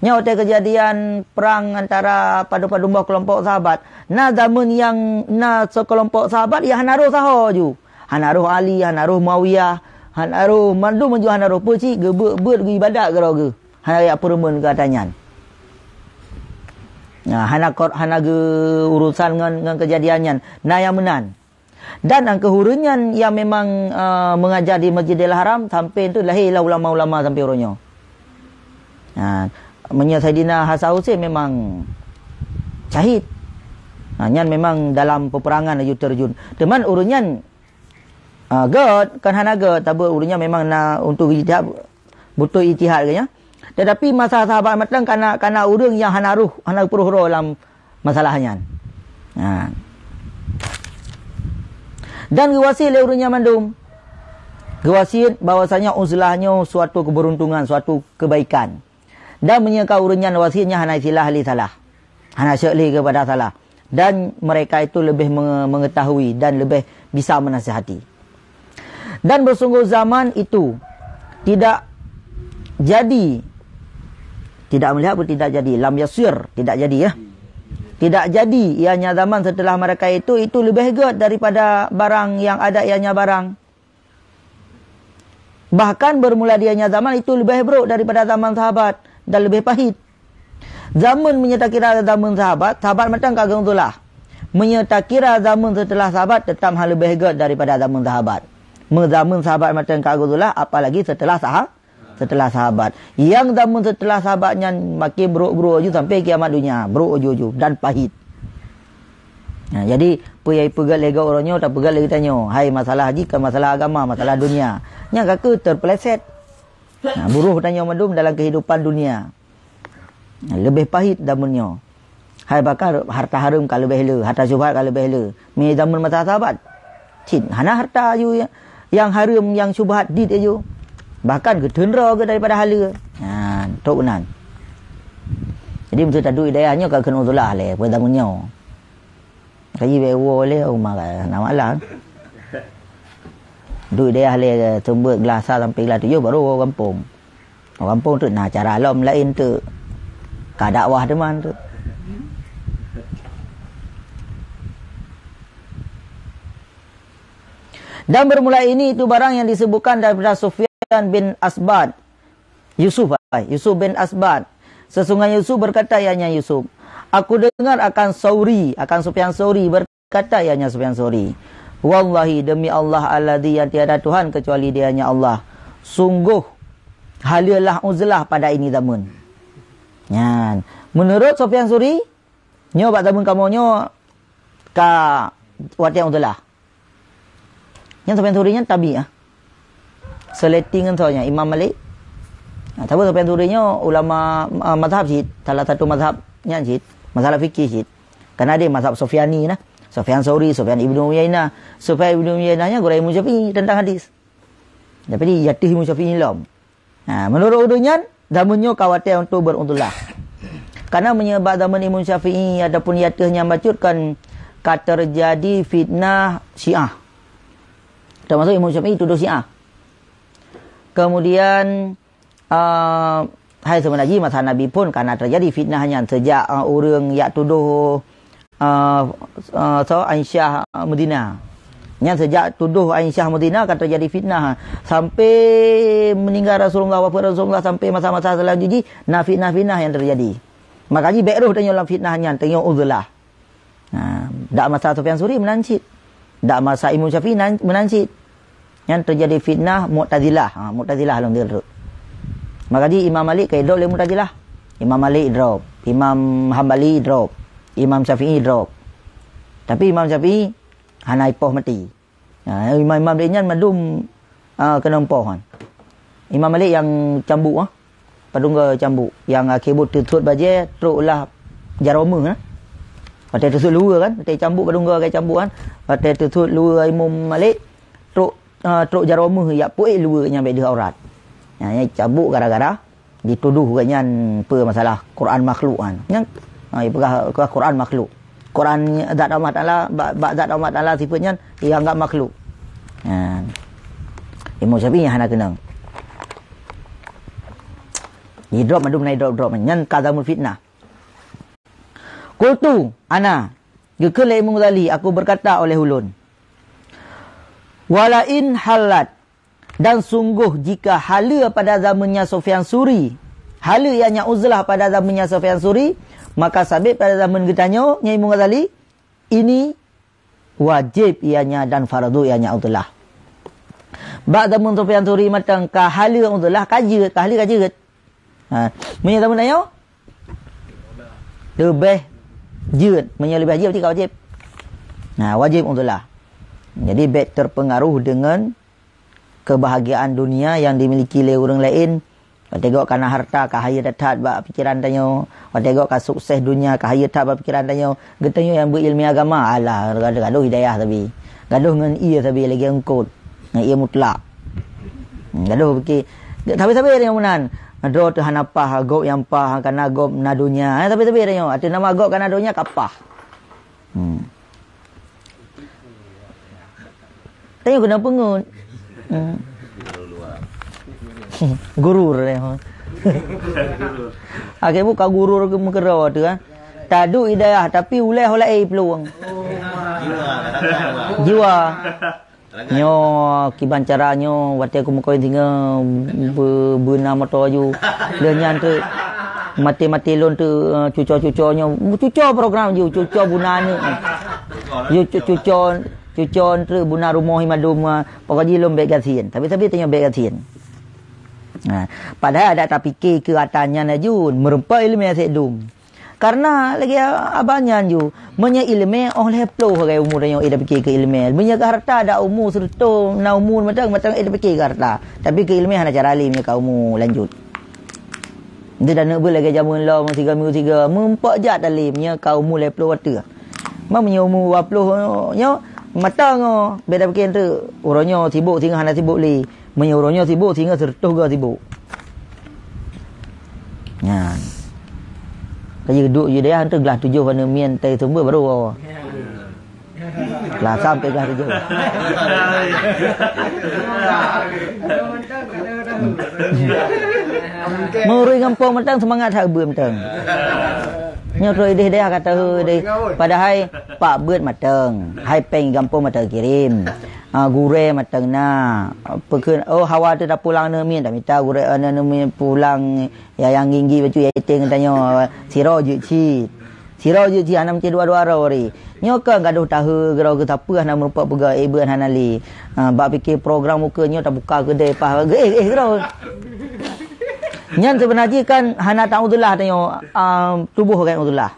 Nyoe watèe keujadian prang antara padum-padum boh keulompok sahabat. Na dameun nyang na seukeulompok sahabat nyang hana roh saho ju. Hana roh Ali, hana roh Muawiyah, hana roh mandum ju hana roh peue cit geubeuet-beuet geuibadat keudroe geuh. Hana jak peureumeun keu ata nyan. Nah, hana kor-, hana geu urusan ngon, ngon keujadian nyan. Na nyang meunan. Dan angkeuh ureuëng nyan nyang memang, eh, mengajar di Masjidil Haram sampai tu lahirlah ulama-ulama sampai uroe nyoe. Ha, meunyoe Saidina Hasan Husein memang syahid. Ha, nyan memang dalam peperangan laju terjun. Teuma ureuëng nyan, ah, gèt, kan hana gèt, tapi ureuëng nyan memang na untuk ijtihad, beutôi ijtihad geuh nyan. Tetapi masa sahabat mantong kana, kana ureuëng nyang hana roh, hana peuroh roh lam masalah nyan. Ha. Dan geuwasiet lé ureuëng nyan mandum. Geuwasiet bahwasanya uzlah nyoe suatu keberuntungan, suatu kebaikan. Dan meunyoe ka ureuëng nyan wasiet nyan hana istilah lé salah. Hana syak lé keupada salah. Dan mereka itu lebih menge-, mengetahui dan lebih bisa menasihati. Dan beusunggoh zaman itu tidak jadi, tidak meulihat pun tidak jadi, lam yasir, tidak jadi, ya. Tidak jadi, ianya zaman setelah mereka itu, itu lebih gèt daripada barang yang ada ianya barang. Bahkan bermula dianya zaman itu lebih buruk daripada zaman sahabat dan lebih pahit. Zaman meunyoe takira zaman sahabat, sahabat mantong ka geuuzlah. Meunyoe takira zaman setelah sahabat, tetap hana leubeh gèt daripada zaman sahabat. Meuzaman sahabat mantong ka geuuzlah, apalagi setelah saha-, setelah sahabat. Nyang zaman setelah sahabat nyan makin buruk-buruk laju sampai kiamat dunia, buruk laju-laju dan pahit. Nah, jadi, peue nyang ipeugèt lé geutanyoe, tapeugèt lé geutanyoe. Hai, masalah jih kon masalah agama, masalah dunia. Nyan ka keuh terpeleset. Nah, buroh tanyoe mandum dalam kehidupan dunia. Leubeh pahit zaman nyoe. Hai, bahkan harta hareuem ka leubeh le, harta syubhat ka leubeh le. Meunyoe zaman masa sahabat, cit hana harta aju nyang hareuem, nyang syubhat dit aju. Bahkan geuteun droe geuh daripada haleue. Nah, trok nan. Jadi, meuseuti duek dayah nyoe ka keuneuk tulah lé, pada zaman nyoe. Kaji bèk woe lé, uma ka na malam. Duek dayah lé, seumeubeuet glasa sampai glasa tujoh, baru woe gampông. Gampông tu na cara lom laén tu. Ka dakwah teuma tu. Dan bermula ini itu barang yang disebutkan daripada Sufyan bin Asbad. Yusuf, ai, Yusuf bin Asbad. Sesungguhnya Yusuf berkata, ianya Yusuf, "Aku dengar akan Sauri, akan Sufyan Sauri ber-" Kata ianya Sufyan Sauri, "Wallahi, demi Allah alladzi yang tiada Tuhan kecuali Dia-Nya Allah, sungguh haleue lah uzlah pada ini zaman." Nyan, menurut Sufyan Sauri, nyoe bak zaman kamoe nyoe ka watèe uzlah. Nyan Sufyan Sauri nyan tabi ah. Seuleuti ngon soe nyan, Imam Malik. Nah, tapi Sufyan Sauri nyoe ulama, ah, mazhab cit, salah satu mazhab nyan cit, masalah fikih cit. Kan ada mazhab Sufyani nah. Sufyan Sauri, Sufyan Ibnu Uyainah. Sufyan Ibnu Uyainah nyan gurèe Imam Syafi'i tentang hadis. Tapi di ateuh Imam Syafi'i lom. Ha, menurut ureueng nyan, zaman nyoe ka watèe untuk beruzlah. Karena meunyoe bak zaman Imam Syafi'i ataupun di ateuh nyan bacut kan ka terjadi fitnah Syiah. Termasuk Imam Syafi'i tuduh Syiah. Kemudian, ah, hai seubeuna jih masa Nabi phon ka na teujadi fitnah nyan sejak, eh, ureuëng jak tudoh, eh, eh, so, Aisyah Madinah. Nyan sejak tudoh Aisyah Madinah ka teujadi fitnah. Sampai meuninggai Rasulullah, wafat Rasulullah, sampai masa-masa selanjut jih na fitnah-fitnah nyang teujadi. Maka jih bék rhoh tanyoe lam fitnah nyan, tanyoe uzlah. Ha, dak masa Sufyan Suri meunan cit. Dak masa Imam Syafi'i nan, meunan cit. Nyan teujadi fitnah Mu'tazilah. Ha, Mu'tazilah lom dia tu. Maka jih Imam Malik ka idrop lé Mu'tazilah. Imam Malik drop, Imam Hambali drop, Imam Syafi'i drop. Tapi Imam Syafi'i hana ipoh mati. Ha, imam-imam laén nyan mandum, ah, keunong poh kan. Imam Malik nyang cambuk, ah. Padum goe cambuk. Nyang akhé buet teusut bajée, trok lah jaroe méuh, nah. Watée teusut luweue kan, watée cambuk padum goe cambuk kan. Watée teusut luweue Imam Malik, trok, ah, trok jaroe méuh, jak puék luweue nyang bék deuh aurat. Nyan, nyan cambuk gara-gara dituduh gobnyan peue masalah Quran makhluk kan. Nyan, ha, ipeugah, ipeugah Quran makhluk. Quran zat Allah Taala, bak, bak zat Allah Taala sifeut nyan ianggap makhluk. Ha. Imam Syafi'i hana keunong. Jidrop mandum na idrop-drop nyan ka zamun fitnah. Qultu, ana, geukheun lé Imam Ghazali, aku berkata oleh ulôn. Walain halat, dan sungguh jika haleue pada zamannya Sufyan Suri, haleue ianya uzlah pada zamannya Sufyan Suri, maka sabit pada zaman geutanyoe, nyan Imam Ghazali, ini wajib ianya dan fardu ianya uzlah. Bak zaman Sufyan Suri mantong ka haleue uzlah ka jeuet, ka haleue ka jeuet. Ha, meunyoe zaman tanyoe leubeh jeuet, meunyoe leubeh jeuet berarti ka wajib. Nah, wajib uzlah. Jadi bék terpengaruh dengan kebahagiaan dunia yang dimiliki lé ureuëng laén. Watée gob ka na hareuta ka hayeue that-that bak pikiran tanyoe, watée gob ka sukses dunia ka hayeue that bak pikiran tanyoe, geutanyoe nyang beu iéleumé agama, alah, gadoh, gadoh hidayah sabe. Gadoh ngon ie sabe lagée eungkot, ngon ie mutlak. Hmm, gadoh pike, sabe-sabe tanyoe meunan. Droe teuh hana paih, gob nyang paih, kana gob na dunia. Eh, sabe-sabe tanyoe, ateueh nama gob kana dunia ka paih. Hmm. Tanyoe keuneuk peungeut. Hmm. Gurur, eh, ho. Akhé buka gurur ke meukeurah tu, kan. Taduek hidayah, tapi ulée ho laén plueng. Jiwa. Nyoe kiban cara nyoe, watée kumeukawen singoh be-, beuna moto aju. Lheueh nyan teuk maté-maté lôn teuk, eh, cuco-cuco nyoe. Cuco program ju, cuco buna aneuk. Ju cu-, cuco, cuco treuk buna rumoh i mandum, eh, pokok jih lôn bék gasien. Tapi-tapi tanyoe bék gasien. Nah, padahai adak tapike keu ata nyan aju, meureumpok iéleumé sép dum. Karena lagée abang nyan ju, meunyoe iéleumé óh lhée ploh lagée umu tanyoe ida pike keu iéleumé. Meunyoe keu hareuta dak umu seureutôh na umu mantong, mantong ida pike keu hareuta. Tapi keu iéleumé hana cara lé meunyoe ka umu lanjut. Nyoe dan neubeuet lagée jameun lom siga minggu siga, meumpok jat talém nyoe ka umu lhée ploh watée. Ma meunyoe umu dua ploh nyoe, mantong nyoe, bék tapike teuk uroe nyoe sibok singoh hana sibok lé. Meunyoe uroe nyoe sibok, singoh seureutôh goe sibok. Nyan. Ka jeuet duek ju dayah, enteuk glah tujoh pada mian tai sumber baru. Glah sampai glah tujoh. Meurui gampông mantong seumangat that beuet mantong. Nyoe trok idéh dayah kata, "Heu, deh." Padahai pak beuet mantong. Hai péng gampông mantong kirém. Ah, gurée mantong na. Peukeuh, oh, hawa teuh tapulang neumiet, tamita gurée, eh, neumiet pulang, ya, nyang ginggi bacut ya iteng tanyoe, sidroe jeuet cit. Sidroe jeuet cit, hana meucit dua-dua droe ri. Nyoe kan gadoh tahe, geurau geusapeue hana meurumpok peugah, eh, beuet hana lé. Ah, bak pike program ukeue nyoe tabuka keudée pah, eh, eh, geurau. Nyan seubeuna jih kan hana ta uzlah tanyoe, ah, tuboh kan uzlah.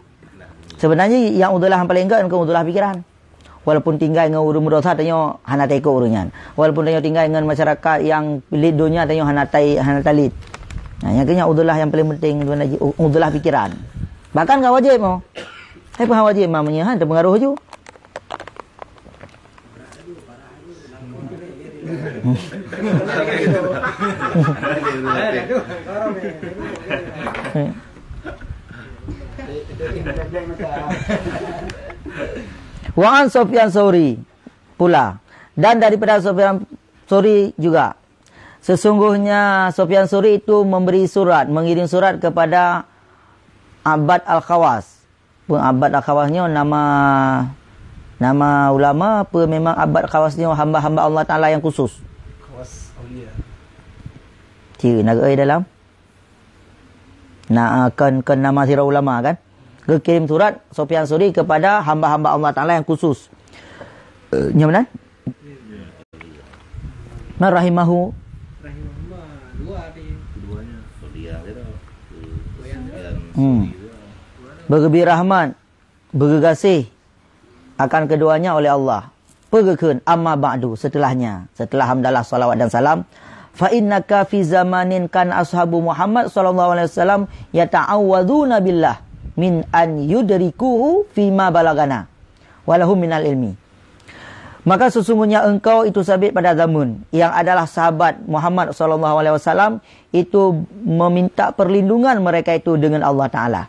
Seubeuna jih nyang uzlah nyang paleng gét keu uzlah pikeran. Walaupun tinggai ngon ureuëng meudesya, tanyoe hana taikot ureuëng nyan. Walaupun tanyoe tinggai ngon masyarakat nyang lét donya, tanyoe hana tai-, hana talét. Nah, nyang keuh nyan udhulah nyang paleng penting, udhulah pikeran. Bahkan ka wajéb mo. Hai peuhah wajéb ma meunyoe han teupeungaruh ju. Wa an Sufyan Tsauri pula, dan daripada Sufyan Tsauri juga, Sesungguhnya Sufyan Sauri itu memberi surat, mengirim surat kepada Abbad Al-Khawas. Peue Abbad Al-Khawas nyoe nama, nama ulama, peue memang Abbad Al-Khawas nyoe hamba-hamba Allah Taala yang khusus? Khawas aulia. Ci, na geuh dalam? Na, ah, kon, kon nama sidroe ulama kan? Geukirém surat Sufyan Sauri kepada hamba-hamba Allah Taala yang khusus. Eh, nyo meunan? Man rahimahu. Keduanya, Saudia gitu. Hmm. Beugeubri rahmat, beugeugaséh akan keduanya oleh Allah. Peue geukheun, "Amma ba'du," setelahnya, setelah hamdalah, salawat dan salam, "fa innaka fi zamanin kan ashabu Muhammad sallallahu alaihi wasallam yata'awwadzuna billah min an yudrikuhu fima balagana walahum minal ilmi." Maka sesungguhnya engkau itu sabit pada zamun yang adalah sahabat Muhammad sallallahu alaihi wasallam itu meminta perlindungan mereka itu dengan Allah Taala.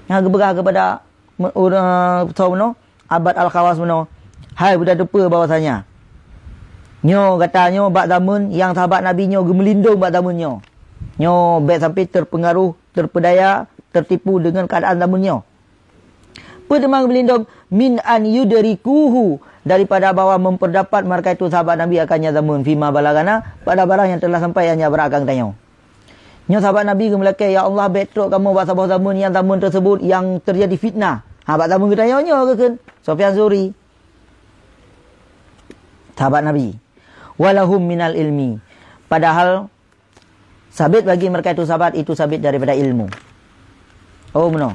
Nah, geupeugah kepada me-, ureuëng, soe meunoe, Abbad Al-Khawas meunoe, "Hai, beutateupeue bahwasanya nyoe gata nyoe bak zameun nyang sahabat Nabi nyoe geumeulindong bak zameun nyoe. Nyoe bék sampai terpengaruh, terpedaya, tertipu dengan keadaan zameun nyoe." Peue teuma geumeulindong? "Min an yudrikuhu," daripada bahwa memperdapat mereka itu sahabat Nabi akannya zameun, "fima balagana," pada barang yang telah sampai hanya berakan geutanyoe. Nyoe sahabat Nabi geumeulakée, "Ya Allah, bék trok kamoe bak saboh zameun nyang zameun tersebut nyang terjadi fitnah." Ha, bak zameun geutanyoe nyoe geukheun Sufyan Sauri. Sahabat Nabi. "Walahum minal ilmi." Padahal sabit bagi mereka itu sahabat, itu sabit daripada ilmu. Oh, meunoe.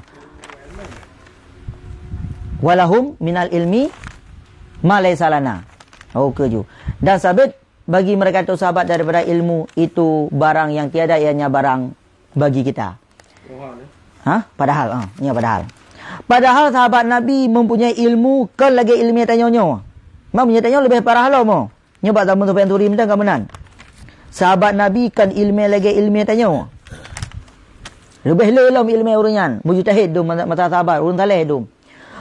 "Walahum minal ilmi ma laisa lana." Oh, keju. Dan sabit bagi mereka itu sahabat daripada ilmu itu barang yang tiada ianya barang bagi kita. Hah? Padahal, ah, ya padahal. Padahal sahabat Nabi mempunyai ilmu kon lagée ilmu tanyoe nyoe. Mempunyai tanyoe lebih parah lom. Nyoe bak zameun Sufyan Sauri mantong ka meunan. Sahabat Nabi kon ilmu lagée ilmu tanyoe. Lebih le lom ilmu ureuëng nyan. Mujtahid dum masa sahabat, ureuëng saleh dum.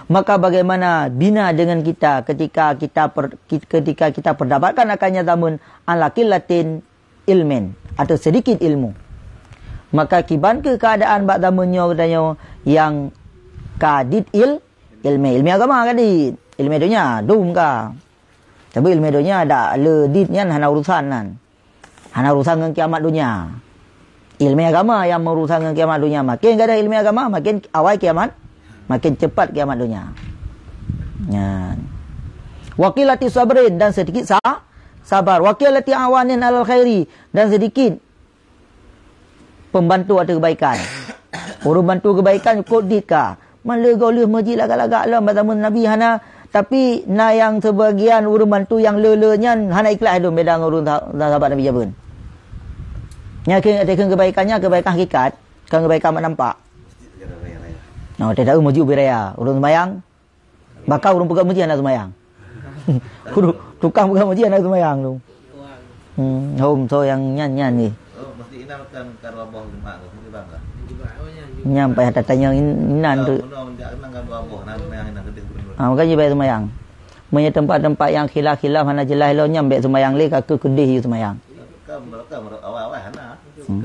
Maka bagaimana bina dengan kita ketika kita per-, ketika kita perdapatkan akannya zameun an qillatin ilmin, atau sedikit ilmu. Maka kiban keu keadaan bak zameun nyoe geutanyoe nyang ka dit il-, ilmu, ilmu agama ka dit, ilmu donya dum ka. Tapi ilmu donya dak le dit nyan hana urusan nan. Hana urusan ngon kiamat donya. Ilmu agama nyang meurusan ngon kiamat donya. Makin gadôh ilmu agama, makin awai kiamat, makin cepat kiamat donya. Nyan. Wa qillati sabrin, dan sedikit sa-, sabar. Wa qillati awanin alal khairi, dan sedikit pembantu ateueh kebaikan. Ureuëng bantu kebaikan kot dit ka. Male goh lheueh meuji lagak-lagak lom bak zameun Nabi hana, tapi na nyang sebagian ureuëng bantu nyang le-le nyan hana ikhlaih dum beda ngon ureuëng sa-, sahabat Nabi jameun. Nyan keu, keu kebaikan nyan kebaikan hakikat, kon kebaikan mak nampak. Nah, tidak meuji ubé raya, ureuëng sembahyang, baka ureuëng peugah meuji hana sembahyang. Ureuëng tukang peugah meuji hana sembahyang tu. Hmm, hom so nyang nyan-nyan ni. Oh, mesti inan kan ka dua boh Jumat tu, mesti bang lah. Nyang payah tatanyong in-, inan tu. Meunoe jak inan ka dua boh, nah, yang inan gede betul. Ah, makanya bayar sembahyang. Meunyo tempat-tempat yang khilaf-khilaf hana jelas lo nyang bek sembahyang le ka keu keudeh yu sembahyang. Kan, kan awai-awai hana. Hmm.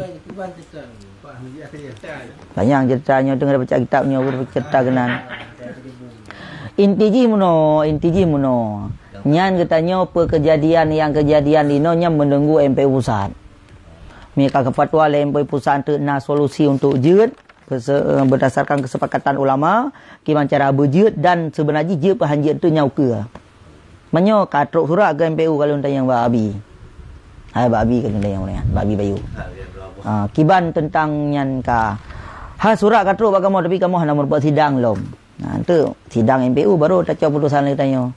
Panyang cerita nyoe teungoh baca kitab nyoe, baca cerita keunan. Inti jih meunoe, inti jih meunoe. Nyan geutanyoe peue keujadian nyang keujadian inoe nyan meununggu M P U pusat. Meuka keu fatwa lé M P U pusat teuk na solusi untuk jeuet, berdasarkan kesepakatan ulama, kiban cara beujeuet dan seubeuna jih jeuet peuhan jeuet teuk nyang ukeue. Meunyoe ka trok surat keu M P U ka lôn tanyong bak Abi. Hai bak Abi ka lôn tanyong nyan, bak Abi Bayu. Ha, kiban teuntang nyan ka. Ha, surat ka trok bak kamoe tapi kamoe hana meurumpok sidang lom. Nah, tu sidang M P U baru tacok putusan lé tanyoe.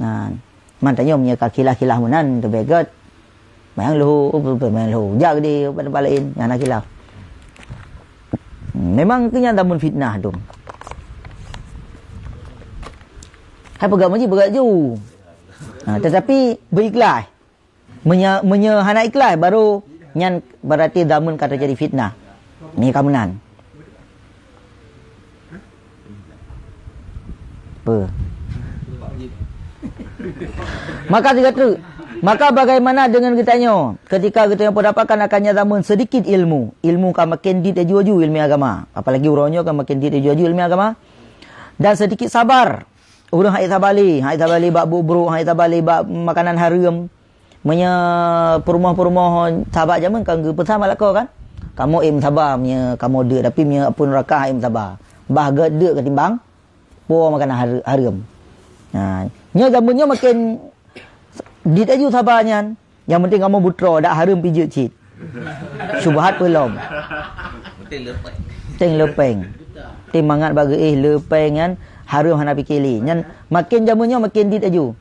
Nah, man tanyoe meunyoe ka khilaf-khilaf meunan teubegot. Mayang leuho, mayang leuho. Jak di tempat laén, hana khilaf. Memang keu nyan tamun fitnah tu. Hai peugah meuji, peugah ju. Ha, tetapi berikhlas. Meunyo, meunyo hana ikhlas, baru nyan berarti zameun ka teujadi fitnah. Ni ka meunan. Apa? Maka tiga tu. Maka bagaimana dengan geutanyoe? Ketika geutanyoe peudapatkan akan nyan zaman sedikit ilmu, ilmu ka makin dit aju-aju ilmu agama. Apalagi uroe nyoe ka makin dit aju-aju ilmu agama. Dan sedikit sabar. Ureuëng hai sabar lé, hai sabar lé bak brok-brok, hai sabar lé bak makanan hareuem. Meunyoe peurumoh-peurumoh sahabat jameun kan geupeusan bak lakoe kan, "Kamoe ék meusabar meunyoe kamoe deuk, tapi meunyoe apui neuraka hai ék meusabar. Bah gét deuk ketimbang po makanan har-, hareuem." Ha, nyoe jameun nyoe makin dit aju sabar nyan. Nyang penting kamoe beutroe, dak hareuem pih jeuet cit. Syubhat peulom. Teng lepeng. Teng lepeng. Teng mangat bak geuéh lepeng nyan hareuem hana pike lé. Nyan makin jameun nyoe makin dit aju.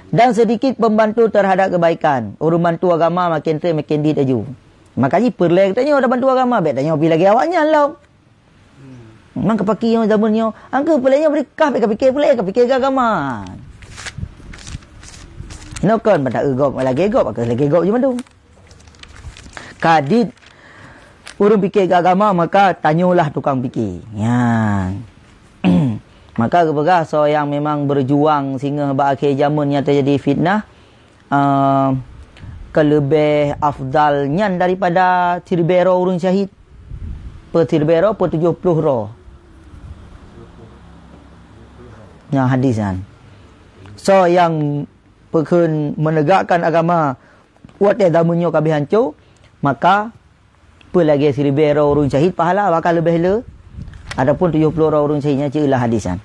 Dan sedikit pembantu terhadap kebaikan. Ureuëng bantu agama makin treb makin dit aju. Makajih peureulée geutanyoe tabantu agama, bék tanyoe pih lagée awaknyan lom. Memang keupaki nyoe zaman nyoe, angkeu peulée nyoe bri kah bék kapike peulée, kapike keu agama. Inoe kon bak taeu gob lagée gob, angkeu lagée gob je mandum. Kadit ureuëng pike keu agama, maka tanyoe lah tukang pike. Nyan. Maka geupeugah soe nyang memang berjuang singoh bak akhé jameun nyang teujadi fitnah, eh, keuleubeh afdal nyan daripada siribée droe ureuëng syahid. Peu siribée droe, peu tujoh ploh droe. Nyan hadis nyan. Soe nyang peukheun meunegakkan agama watée jameun nyoe ka abéh hanco, maka peu lagée siribée droe ureuëng syahid pahala bakal leubeh le, ataupun tujoh ploh droe ureuëng syahid nyan ceulah hadis nyan.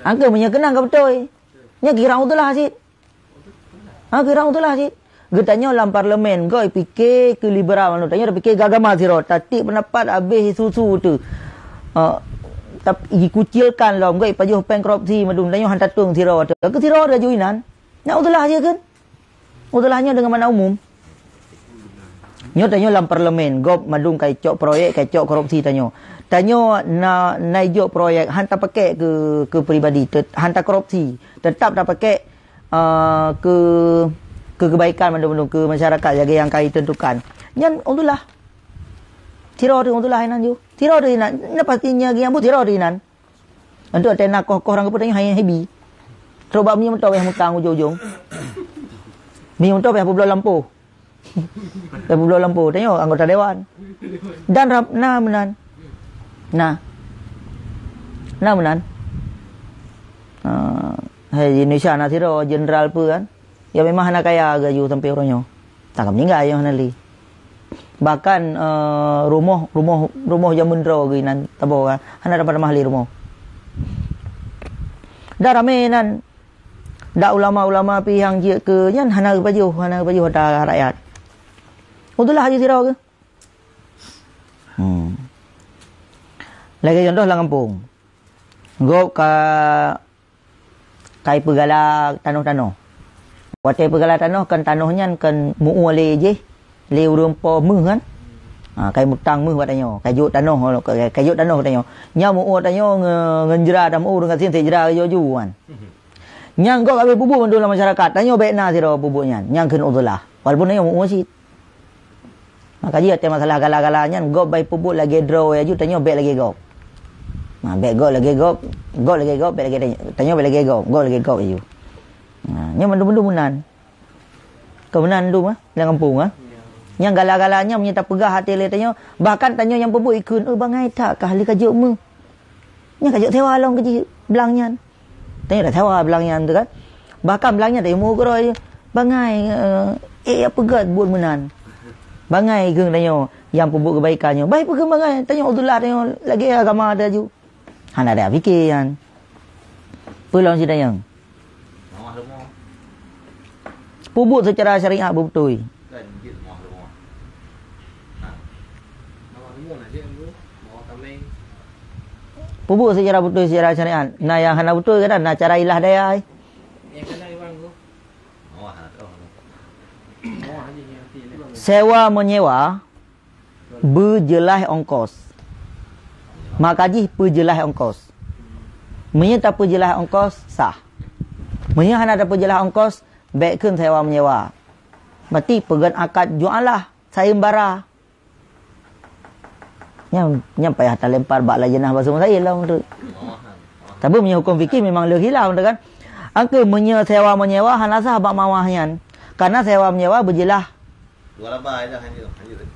Angkeu meunyoe keunang ka beutôi. Nyan kira udeulah cit. Ha, kira udeulah cit. Geutanyoe lam parlemen, goi pike keu liberal mandum. Tanyoe pike keu agama sidroe. Tatik pendapat abéh susu tu. Ha, tap-, dikucilkan lom, goi pajoh péng korupsi mandum. Tanyoe han tatueng sidroe tu. Keu sidroe laju inan. Nyan udeulah je kan? Udeulah nyoe deungon makna umum. Nyoe tanyoe lam parlemen, gob mandum kai cok proyek, kai cok korupsi tanyoe. Tanyoe na, na ijok proyek, han tapakek keu, keu pribadi, tet-, han takorupsi. Tetap tapakek, eh, keu, keu kebaikan mandum-mandum, keu masyarakat lagée nyang kai tentukan. Nyan udeulah. Sidroe teuh udeulah inan ju. Sidroe teuh inan. Nyan pasti nyan nyang buet sidroe teuh inan. Untuk watée na koh-koh rang geupeu tanyoe hai hebi. Trok bak minyeuk moto payah mutang ujong-ujong. Minyeuk moto payah peubloe lampôh. Payah peubloe lampôh, tanyoe anggota dewan. Dan rab-, na meunan. Na. Na meunan. Ah, hai Indonesia na sidroe jenderal peue kan? Ya memang hana kaya geuh aju sampai uroe nyoe. Tangka meuninggai nyoe hana lé. Bahkan, eh, rumoh, rumoh, rumoh jameun droe geuh inan taboh kan. Hana tamah-tamah lé rumoh. Dah ramé nan. Dak ulama-ulama pih nyang jeuet keu nyan hana geupajoh, hana geupajoh ata rakyat. Udeulah aju sidroe geuh. Hmm. Lagée contoh lam gampông. Gob ka kai peugala tanoh-tanoh. Watée peugala tanoh kan tanoh nyan kan meu-ue lé jih, lé ureuëng po meuh kan. Ha, kai mutang meuh bak tanyoe, kai jok tanoh, kai, kai jok tanoh tanyoe. Nyan meu-ue tanyoe nge-, ngon jra dah meu-ue deungon sin sejra jok ju kan. Nyan gob habéh peubuet mandum lam masyarakat, tanyoe bék na sidroe peubuet nyan, nyan kheun udeulah. Walaupun tanyoe meu-ue cit. Maka jih watée masalah gala-gala nyan gob bai peubuet lagée droe aju tanyoe bék lagée gob. Nah, bék gob lagée gob, gob lagée gob, bék lagée tanyoe, tanyoe bék lagée gob, gob lagée gob aju. Nah, nyoe mandum-mandum meunan. Keu meunan mandum ah, lam gampông ah. Nyang gala-gala nyan meunyoe tapeugah até lé tanyoe, bahkan tanyoe nyang peubuet ikheun, "Oh bangai that kah lé ka jok meuh." Nyan ka jok sewa lom keu jih blang nyan. Tanyoe dah sewa blang nyan tu kan. Bahkan blang nyan tanyoe meu keudroe, bangai, eh, eh, peugét buet meunan. Bangai keu tanyoe nyang peubuet keubaikan nyoe. Bai peugét bangai, tanyoe udeulah tanyoe lagée agama dah ju. Hana ada pike nyan. Peue lom si tanyoe? Peubuet secara syariat beutôi. Peubuet secara beutôi secara syariat. Na nyang hana beutôi kadang na cara ilah daya ai. Sewa menyewa beujeulaih ongkos. Maka jih peujeulaih ongkos. Meunyoe tapeujeulaih ongkos sah. Meunyoe hana tapeujeulaih ongkos, bék kheun sewa menyewa. Berarti peugét akad jualah sayembara. Nyan, nyan payah talempar bak lajenah basuh masail lah untuk. Tapi meunyoe huköm fikih memang le khilaf, beutôi kan? Angke meunyoe sewa menyewa hana sah bak mawah nyan. Karena sewa menyewa beujeulaih. Dua laba aja hanya, hanya.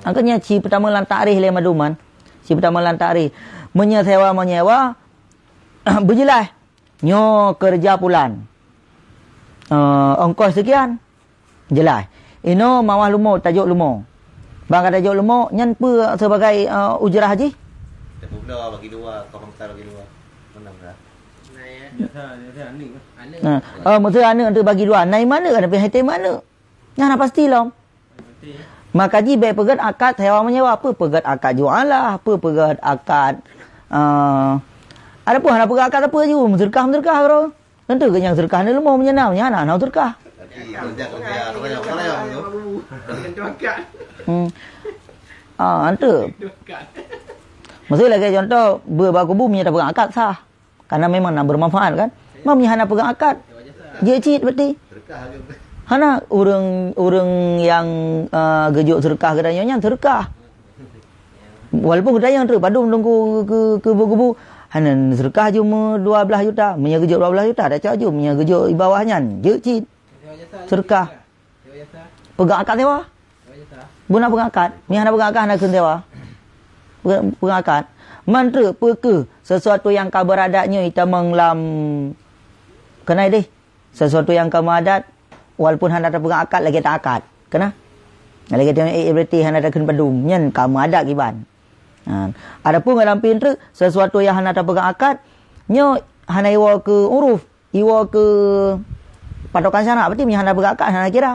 Angke nyan ci pertama lam takrih lé maduman. Ci pertama lam takrih. Meunyoe sewa menyewa beujeulaih. Nyoe keureuja pulan. Eh, ongkos sekian. Jeulaih. Inoe mawah leumo, tajok leumo. Bang ka tajok leumo, nyan peue sebagai, eh, ujrah jih? Teupeubloe bagi dua, kau bangsa bagi dua. Menang dah. Nah, ya. Biasa, biasa, aneuk. Aneuk. Nah, oh, maksud aneuk tu bagi dua. Nai mana kan, tapi hati mana? Nah, nah, pasti lom. Maka ji bèk peugöt akad sewa menyewa, apa peugöt akad jualah, apa peugöt akad, eh, ada pun hana peugöt akad apa ju, meuseudekah, meuseudekah karo. Tentu ke nyang seudekah ni leumo meunyoe na, meunyoe hana, hana seudekah. Tapi kerja-kerja, apa yang, apa yang tu? Hmm. Ah, tentu. Maksud lagi contoh, beu bak kubu meunyoe tapeugöt akad sah. Karena memang nak bermanfaat kan. Meunyoe hana peugöt akad, jeuet cit berarti. Hana ureueng, ureueng nyang, eh, geujok seudekah geutanyoe nyan seudekah. Walaupun geutanyoe treuk padum teungku keu, keu, keu kubu-kubu, hana seudekah ju meu dua belas juta. Meunyoe geujok dua belas juta, dak cok ju. Meunyoe geujok di bawah nyan, jeuet cit. Seudekah. Peugöt akad sewa. Beuna peugöt akad. Meunyoe hana peugöt akad, hana kheun sewa. Peugöt, peugöt akad. Man treuk peu kheueh sesuatu nyang ka beuradat nyoe itamong lam keunai deh. Sesuatu nyang ka meuadat, walaupun hana tapeugöt akad, lagèe ta akad. Keuna? Lagèe ta, eh, berarti hana takheun padum. Nyan ka meuadat kiban. Ha. Adapun ngon lam pih treuk, sesuatu nyang hana tapeugöt akad, nyoe hana iwoe keu uruf, iwoe keu patokan syarak, berarti meunyoe hana peugöt akad, hana kira.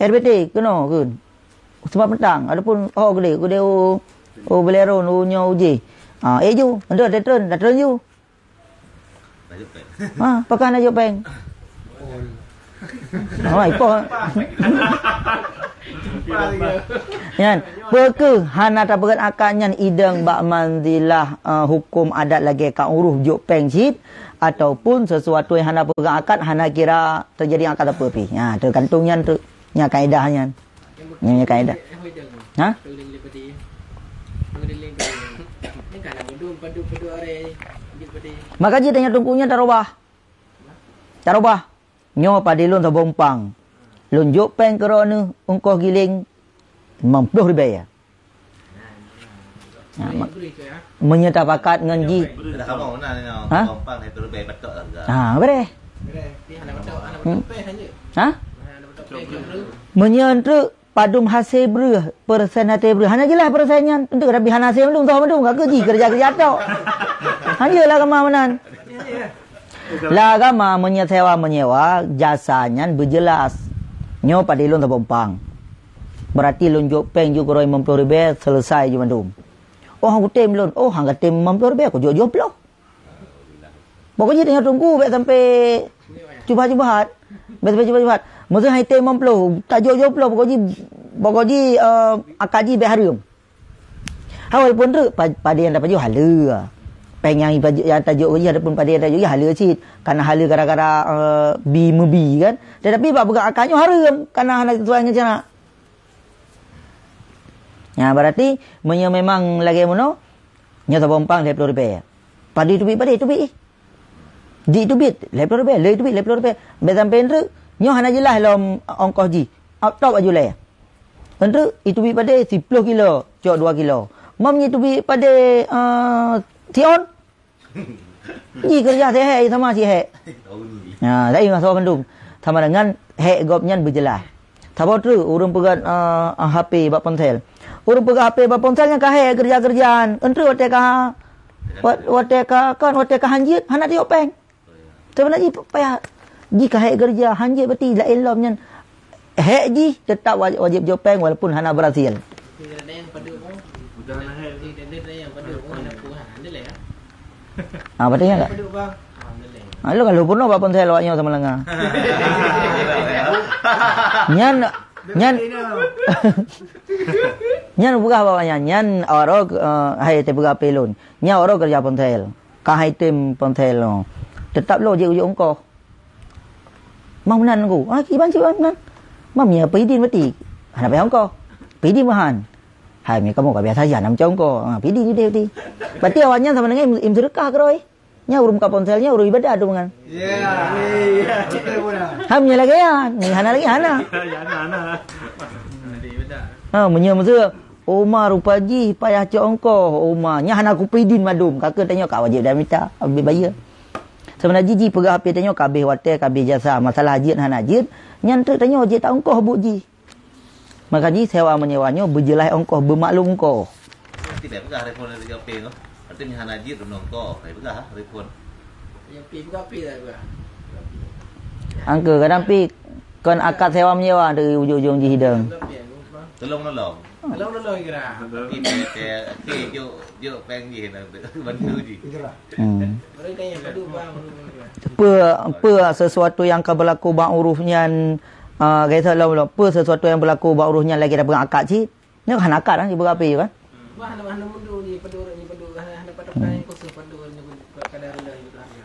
R B T, keunoe, kheun. Seumah peutang, adapun, oh, keudéh, keudéh, oh, oh, Bolero, oh, nyoe, oh, jih. Ha, eh, ju, entah, dah treun, dah treun ju. Ha, pakon hana jok péng? Oh, ipoh. Nyan, peu kheueh hana tapeugöt akad nyan idong bak manzilah, eh, huköm adat lagèe ka uruf jok péng cit, ataupun sesuatu nyang hana peugöt akad hana kira teujadi akad sapeue pih. Ha, teugantung nyan tu. Nyan kaedah nyan. Nyan, nyan kaedah. Ha? Maka jih tanyoe teungku nyan tarubah. Tarubah. Nyoe padé lôn saboh umpang. Lôn jok péng keu droeneuh ongkoh giléng limong ploh ribèe. Ha, ma-, meunyoe tapakat ngon jih. Ha? Ha, beureh. Hmm. Ha? Meunyoe treuk padum hasé breueh, persen hasé breueh. Hana jeulaih persen nyan. Enteuk tapi hana hasé mandum, toh mandum, ka keuji keureuja-keureuja tok. Hanjeuet lah agama meunan. Lah agama meunyoe sewa menyewa, jasa nyan beujeulaih. Nyoe padé lôn saboh umpang. Berarti lôn jok péng ju keudroe limong ploh ribèe, selesai ju mandum. Oh, han kutem lôn. Oh, han kutem limong ploh ribèe, kujok jih ploh. Pokok jih tanyoe teungku bèk sampai cuba-cubahat. Bèk sampai cuba-cubahat. Meuseu han item limong ploh, tajok jih ploh, pokok jih, pokok jih, eh, akad jih bèk hareuem. Ha, walaupun treuk pa-, padé nyang tapajoh haleue. Péng nyang ipajoh, nyang tajok keu jih ataupun padé nyang tajok jih haleue cit. Kana haleue gara-gara, eh, bi meubi kan. Tetapi bak peugah akad nyoe hareuem, kana hana sesuai ngon syarak. Nyan berarti meunyoe memang lagèe meunoe, nyoe saboh umpang lhèe ploh ribèe. Padé teubiet padé teubiet. Di teubiet lhèe ploh ribèe, le teubiet lhèe ploh ribèe. Bèk sampai treuk, nyoe hana jeulaih lom ongkoh jih. Top aju lé. Treuk, iteubiet padé siploh kilo, cok dua kilo. Mam nyoe teubiet padé, eh, sion. Jih keureuja sihek sama sihek. Ha, laén masalah mandum. Sama dengan hek gobnyan beujeulaih. Saboh treuk ureueng peugöt, eh, H P bak ponsel. Ureueng peugöt H P bak ponsel nyan ka hek keureuja-keureuja nyan. Treuk watèe ka, wat-, watèe ka, kan watèe ka hanjeuet, hana tiyok péng. Sebenarnya payah jih ka hek keureuja, hanjeuet berarti laén lom nyan. Hek jih tetap waj-, wajéb jok péng walaupun hana berhasil. Ah, betul nyan tak? Ah, lu kalau pernah bak ponsel awak nyoe sama lenga. Nyan, nyan, nyan peugah bak nyan, nyan awak roh, eh, hai, teupeugah H P lôn. Nyan awak roh keureuja ponsel. Ka hai tem ponsel nyoe. Tetap lo jeuet ujok ongkoh. Mah meunan ku. Ah, kiban cit meunan. Mam nyan peuidin meuti. Hana payah ongkoh. Peuidin meuhan. Hai, mi kamoe ka biasa saja, nam congko. Ha, pidin idéh putih. Berarti awak nyan sama dengan im, im sedekah keurôi. Nyan ureueng buka ponsel, nyan ureueng ibadah tu, kan? Ya, ya, betul, betul. Hai, meunyo lagèe nyan, ni hana lagèe hana. Ya, hana, hana. Ha, meunyo meusu, Uma rupa jih payah cok ongkoh, Uma. Nyan hana kupidin madum. Ka keuh tanyoe ka wajéb dah mita, habéh bayeue. Seubeuna jih, jih peugah api tanyoe ka habéh watèe, ka habéh jasa. Masalah jeuet hana jeuet, nyan treuk tanyoe jeuet ta ongkoh buet jih. Maka jih sewa meunyewa nyoe beujeulaih ongkoh, beumaklum ongkoh. Berarti dah peugah refund dari J P tu. Berarti ni hana jeuet ongkoh, dah peugah refund. J P peugah pi dah peugah. Angka kadang pi kon akad sewa meunyewa dari ujong-ujong jih hidang. Tolong-tolong. Tolong-tolong kira. Tapi dia kaya, "Okey, jok, jok peng jih nak bantu jih." Hmm. Peue, peue sesuatu nyang ka beulaku bak ureueng nyan, ah, gaisa lom, lom. Peue sesuatu nyang beulaku bak ureueng nyan lagèe tapeugah akad cit? Nyoe hana akad kan, ibu api kan? Wah, hana, hana mundur ni, pedur ni, pedur, hana, hana patah, hmm, khusus pedur ni, kadar rendah ni, harga.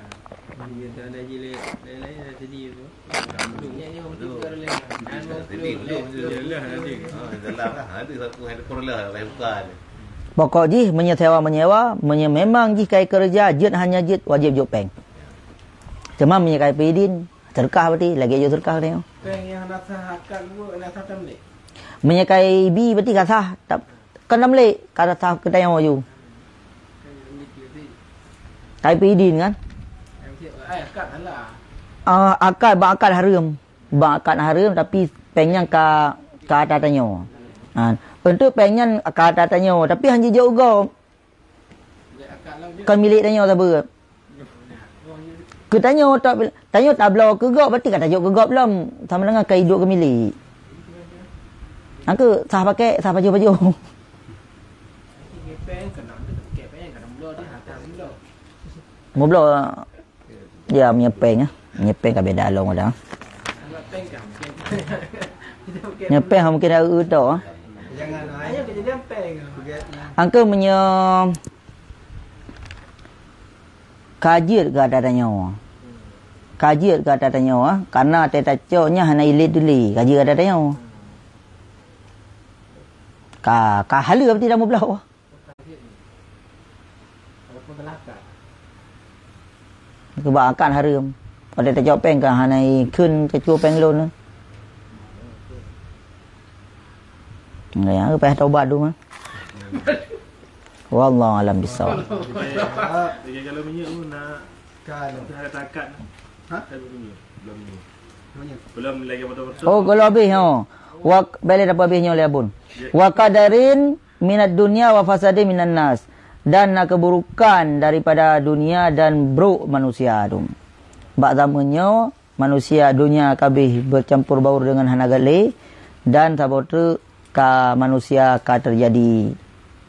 Dia tak ada jilid, lain-lain ada jadi tu. Pokok jih meunyo sewa menyewa, meunyo memang jih kai keureuja, jeuet hana jeuet wajéb jok peng. Cuma meunyo kai pidin, sedekah berarti, lagèe jok sedekah tadi. Peng nyang na sah akad tu, na sah tamlik. Meunyo kai bi berarti ka sah, tap-, kan tamlik, ka sah keu tanyoe ju. Kai pidin kan? Ah, akad bak akad hareuem. Bak akad hareuem, tapi peng nyan ka, ka ata tanyoe. Ha, untuk peng nyan ka ata tanyoe, tapi han jijok gob. Kan milék tanyoe sabe. Keu tanyoe tak, tanyoe tabloe keu gob, berarti ka tajok keu gob lom. Sama dengan ka iduek keu milék. Angka sah pakai, sah pajoh-pajoh. Mubloe. Ya, meunyo peng, ah. Meunyo peng ka beda lom dah. Meunyo peng mungkin dah eu tau, ah. Angka meunyo ka jeuet keu ata tanyoe. Ka jeuet keu ata tanyoe, ah. Karena ata tacok nyan hana ilét tuli, ka jeuet keu ata tanyoe. Ka, ka haleue berarti dah mubloe. Keubah akad hareuem. Pada tacok peng ka hana ikheun tacok peng lôn. Ya, payah taubat dulu mah. Wallahu alam bisawab. Jadi kalau minyak tu nak, kan, ada takat. Ha? Kan minyak. Belum minyak. Belum lagi betul-betul. Oh, kalau habis, oh. Wa, balik apa habis nyoe lé abon. Wa qadarin minad dunya wa fasadin minan nas, dan na keuburukan daripada dunia dan brok manusia tu. Bak zaman nyoe, manusia dunia kabeh bercampur baur dengan hana galeh, dan saboh treuk ka manusia ka terjadi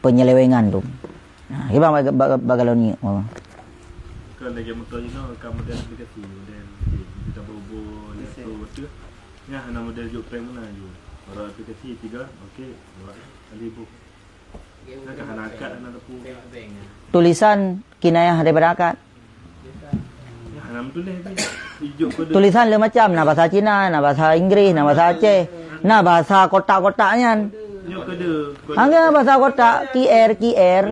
penyelewengan tu. Ha, kiban bag-, bag-, bagalon ni. Oh. Kan lagi motor you know, kan model aplikasi, model kita bobo, laptop tu. Nya hana model jok prank mana you. Orang aplikasi tiga, okey, buat kali bu. Tulisan kinayah daripada akad. Tulisan le macam, na bahasa Cina, na bahasa Inggris, na bahasa Aceh, na bahasa kotak-kotak nyan. Angga bahasa kotak, Q R, Q R.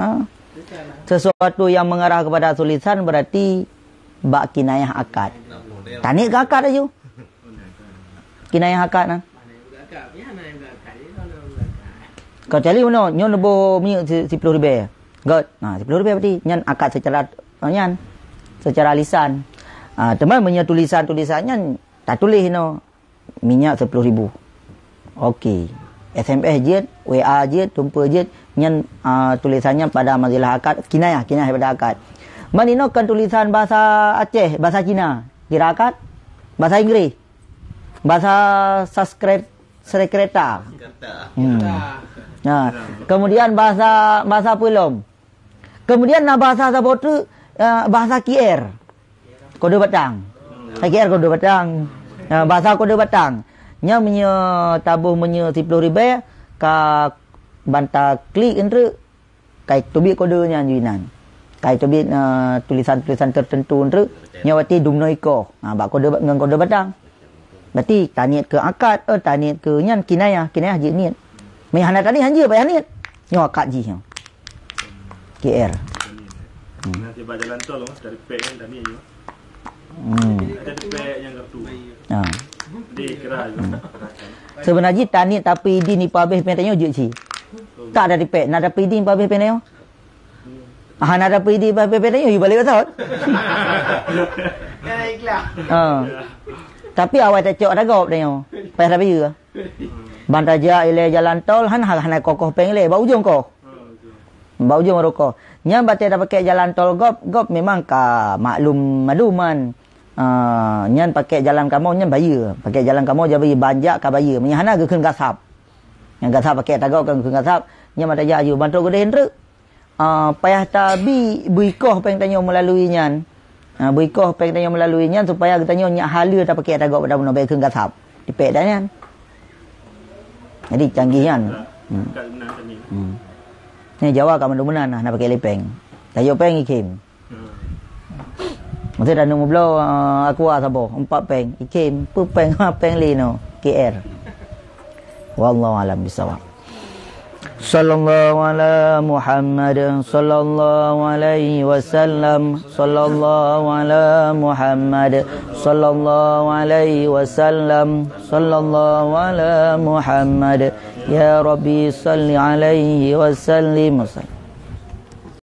Ha. Sesuatu yang mengarah kepada tulisan berarti bak kinayah akad. Taniet ke akad aju. Kinayah akad nah. Kau cari mana? Nyoe neuboh minyak si-, siploh ribèe. Got. Nah, siploh ribèe berarti nyan akad secara, nyan secara lisan. Ah, teuma meunyoe tulisan-tulisan nyan tatuléh inoe minyak sepuluh ribu. Okey. S M S jeuet, W A jeuet, tumpeue jeuet, nyan, ah, tulisan nyan pada manzilah akad, kinayah, kinayah pada akad. Man inoe kan tulisan bahasa Aceh, bahasa Cina, kira akad, bahasa Inggris. Bahasa Sanskrit, Sanskrit. Hmm. Nah, kemudian bahasa, bahasa apa lom? Kemudian na bahasa saboh treuk, eh, bahasa K R. Kode batang. K R kode batang. Nah, bahasa kode batang. Nya meunyoe taboh meunyoe siploh ribèe ka banta klik treuk. Kai teubiet kode nyan ju inan. Kai teubiet, eh, tulisan-tulisan tertentu treuk, nyoe berarti dumnoe iko. Ha, bak kode ba-, ngon kode batang. Berarti taniet keu akad, eh, taniet keu nyan kinayah, kinayah jeuet niet. Meunyoe hana taniet, han jeuet payah niet. Nyoe akad jih nyoe. K R. Hmm. Nah, tiba jalan tol, oh, dari pek kan taniet nyoe. Hmm. Ada di pek nyang kartu. Ha. Di kira juga. Seubeuna jih taniet tapi idin ipa abéh péng tanyoe jeuet cit. Tak ada di pek, na tapi idin ipa abéh péng tanyoe. Ah, na tapi idin ipa abéh péng tanyoe, balek beutôi. Ha. Tapi awai tacok ata gob tanyoe. Payah tabayeue. Ban tajak ilée jalan tol, han, hana kokoh péng lé, bak ujong koh. Bak ujong rukôh. Nyan batée tapakék jalan tol gob, gob memang ka maklum maduman. Ah, nyan pakék jalan kamoe nyan bayeue. Pakék jalan kamoe ja bayeue, ban jak ka bayeue. Meunyo hana geukheun gasab. Nyang gasab pakék ata gob kan geukheun gasab. Nyan ban tajak aju, ban trok geudeh treuk. Ah, payah tabi bui koh péng tanyoe meulalui nyan. Ah, bui koh péng tanyoe meulalui nyan supaya geutanyoe nyak haleue tapakék ata gob pada bunoe bék kheun gasab. Dipék dah nyan. Jadi canggih nyan. Hmm. Hmm. Ni Jawa ka mandum meunan nah, na pakék lé péng. Tayok péng ikhém. Masa dah neuk meubloe, ah, aqua saboh, empat péng. Ikhém, peuet péng, lima péng lé no. K R. Wallahu alam bisawab. Sallallahu ala Muhammad, sallallahu alaihi wasallam, sallallahu ala Muhammad, sallallahu alaihi wasallam, sallallahu ala Muhammad. Ya Rabbi salli alaihi wasallim.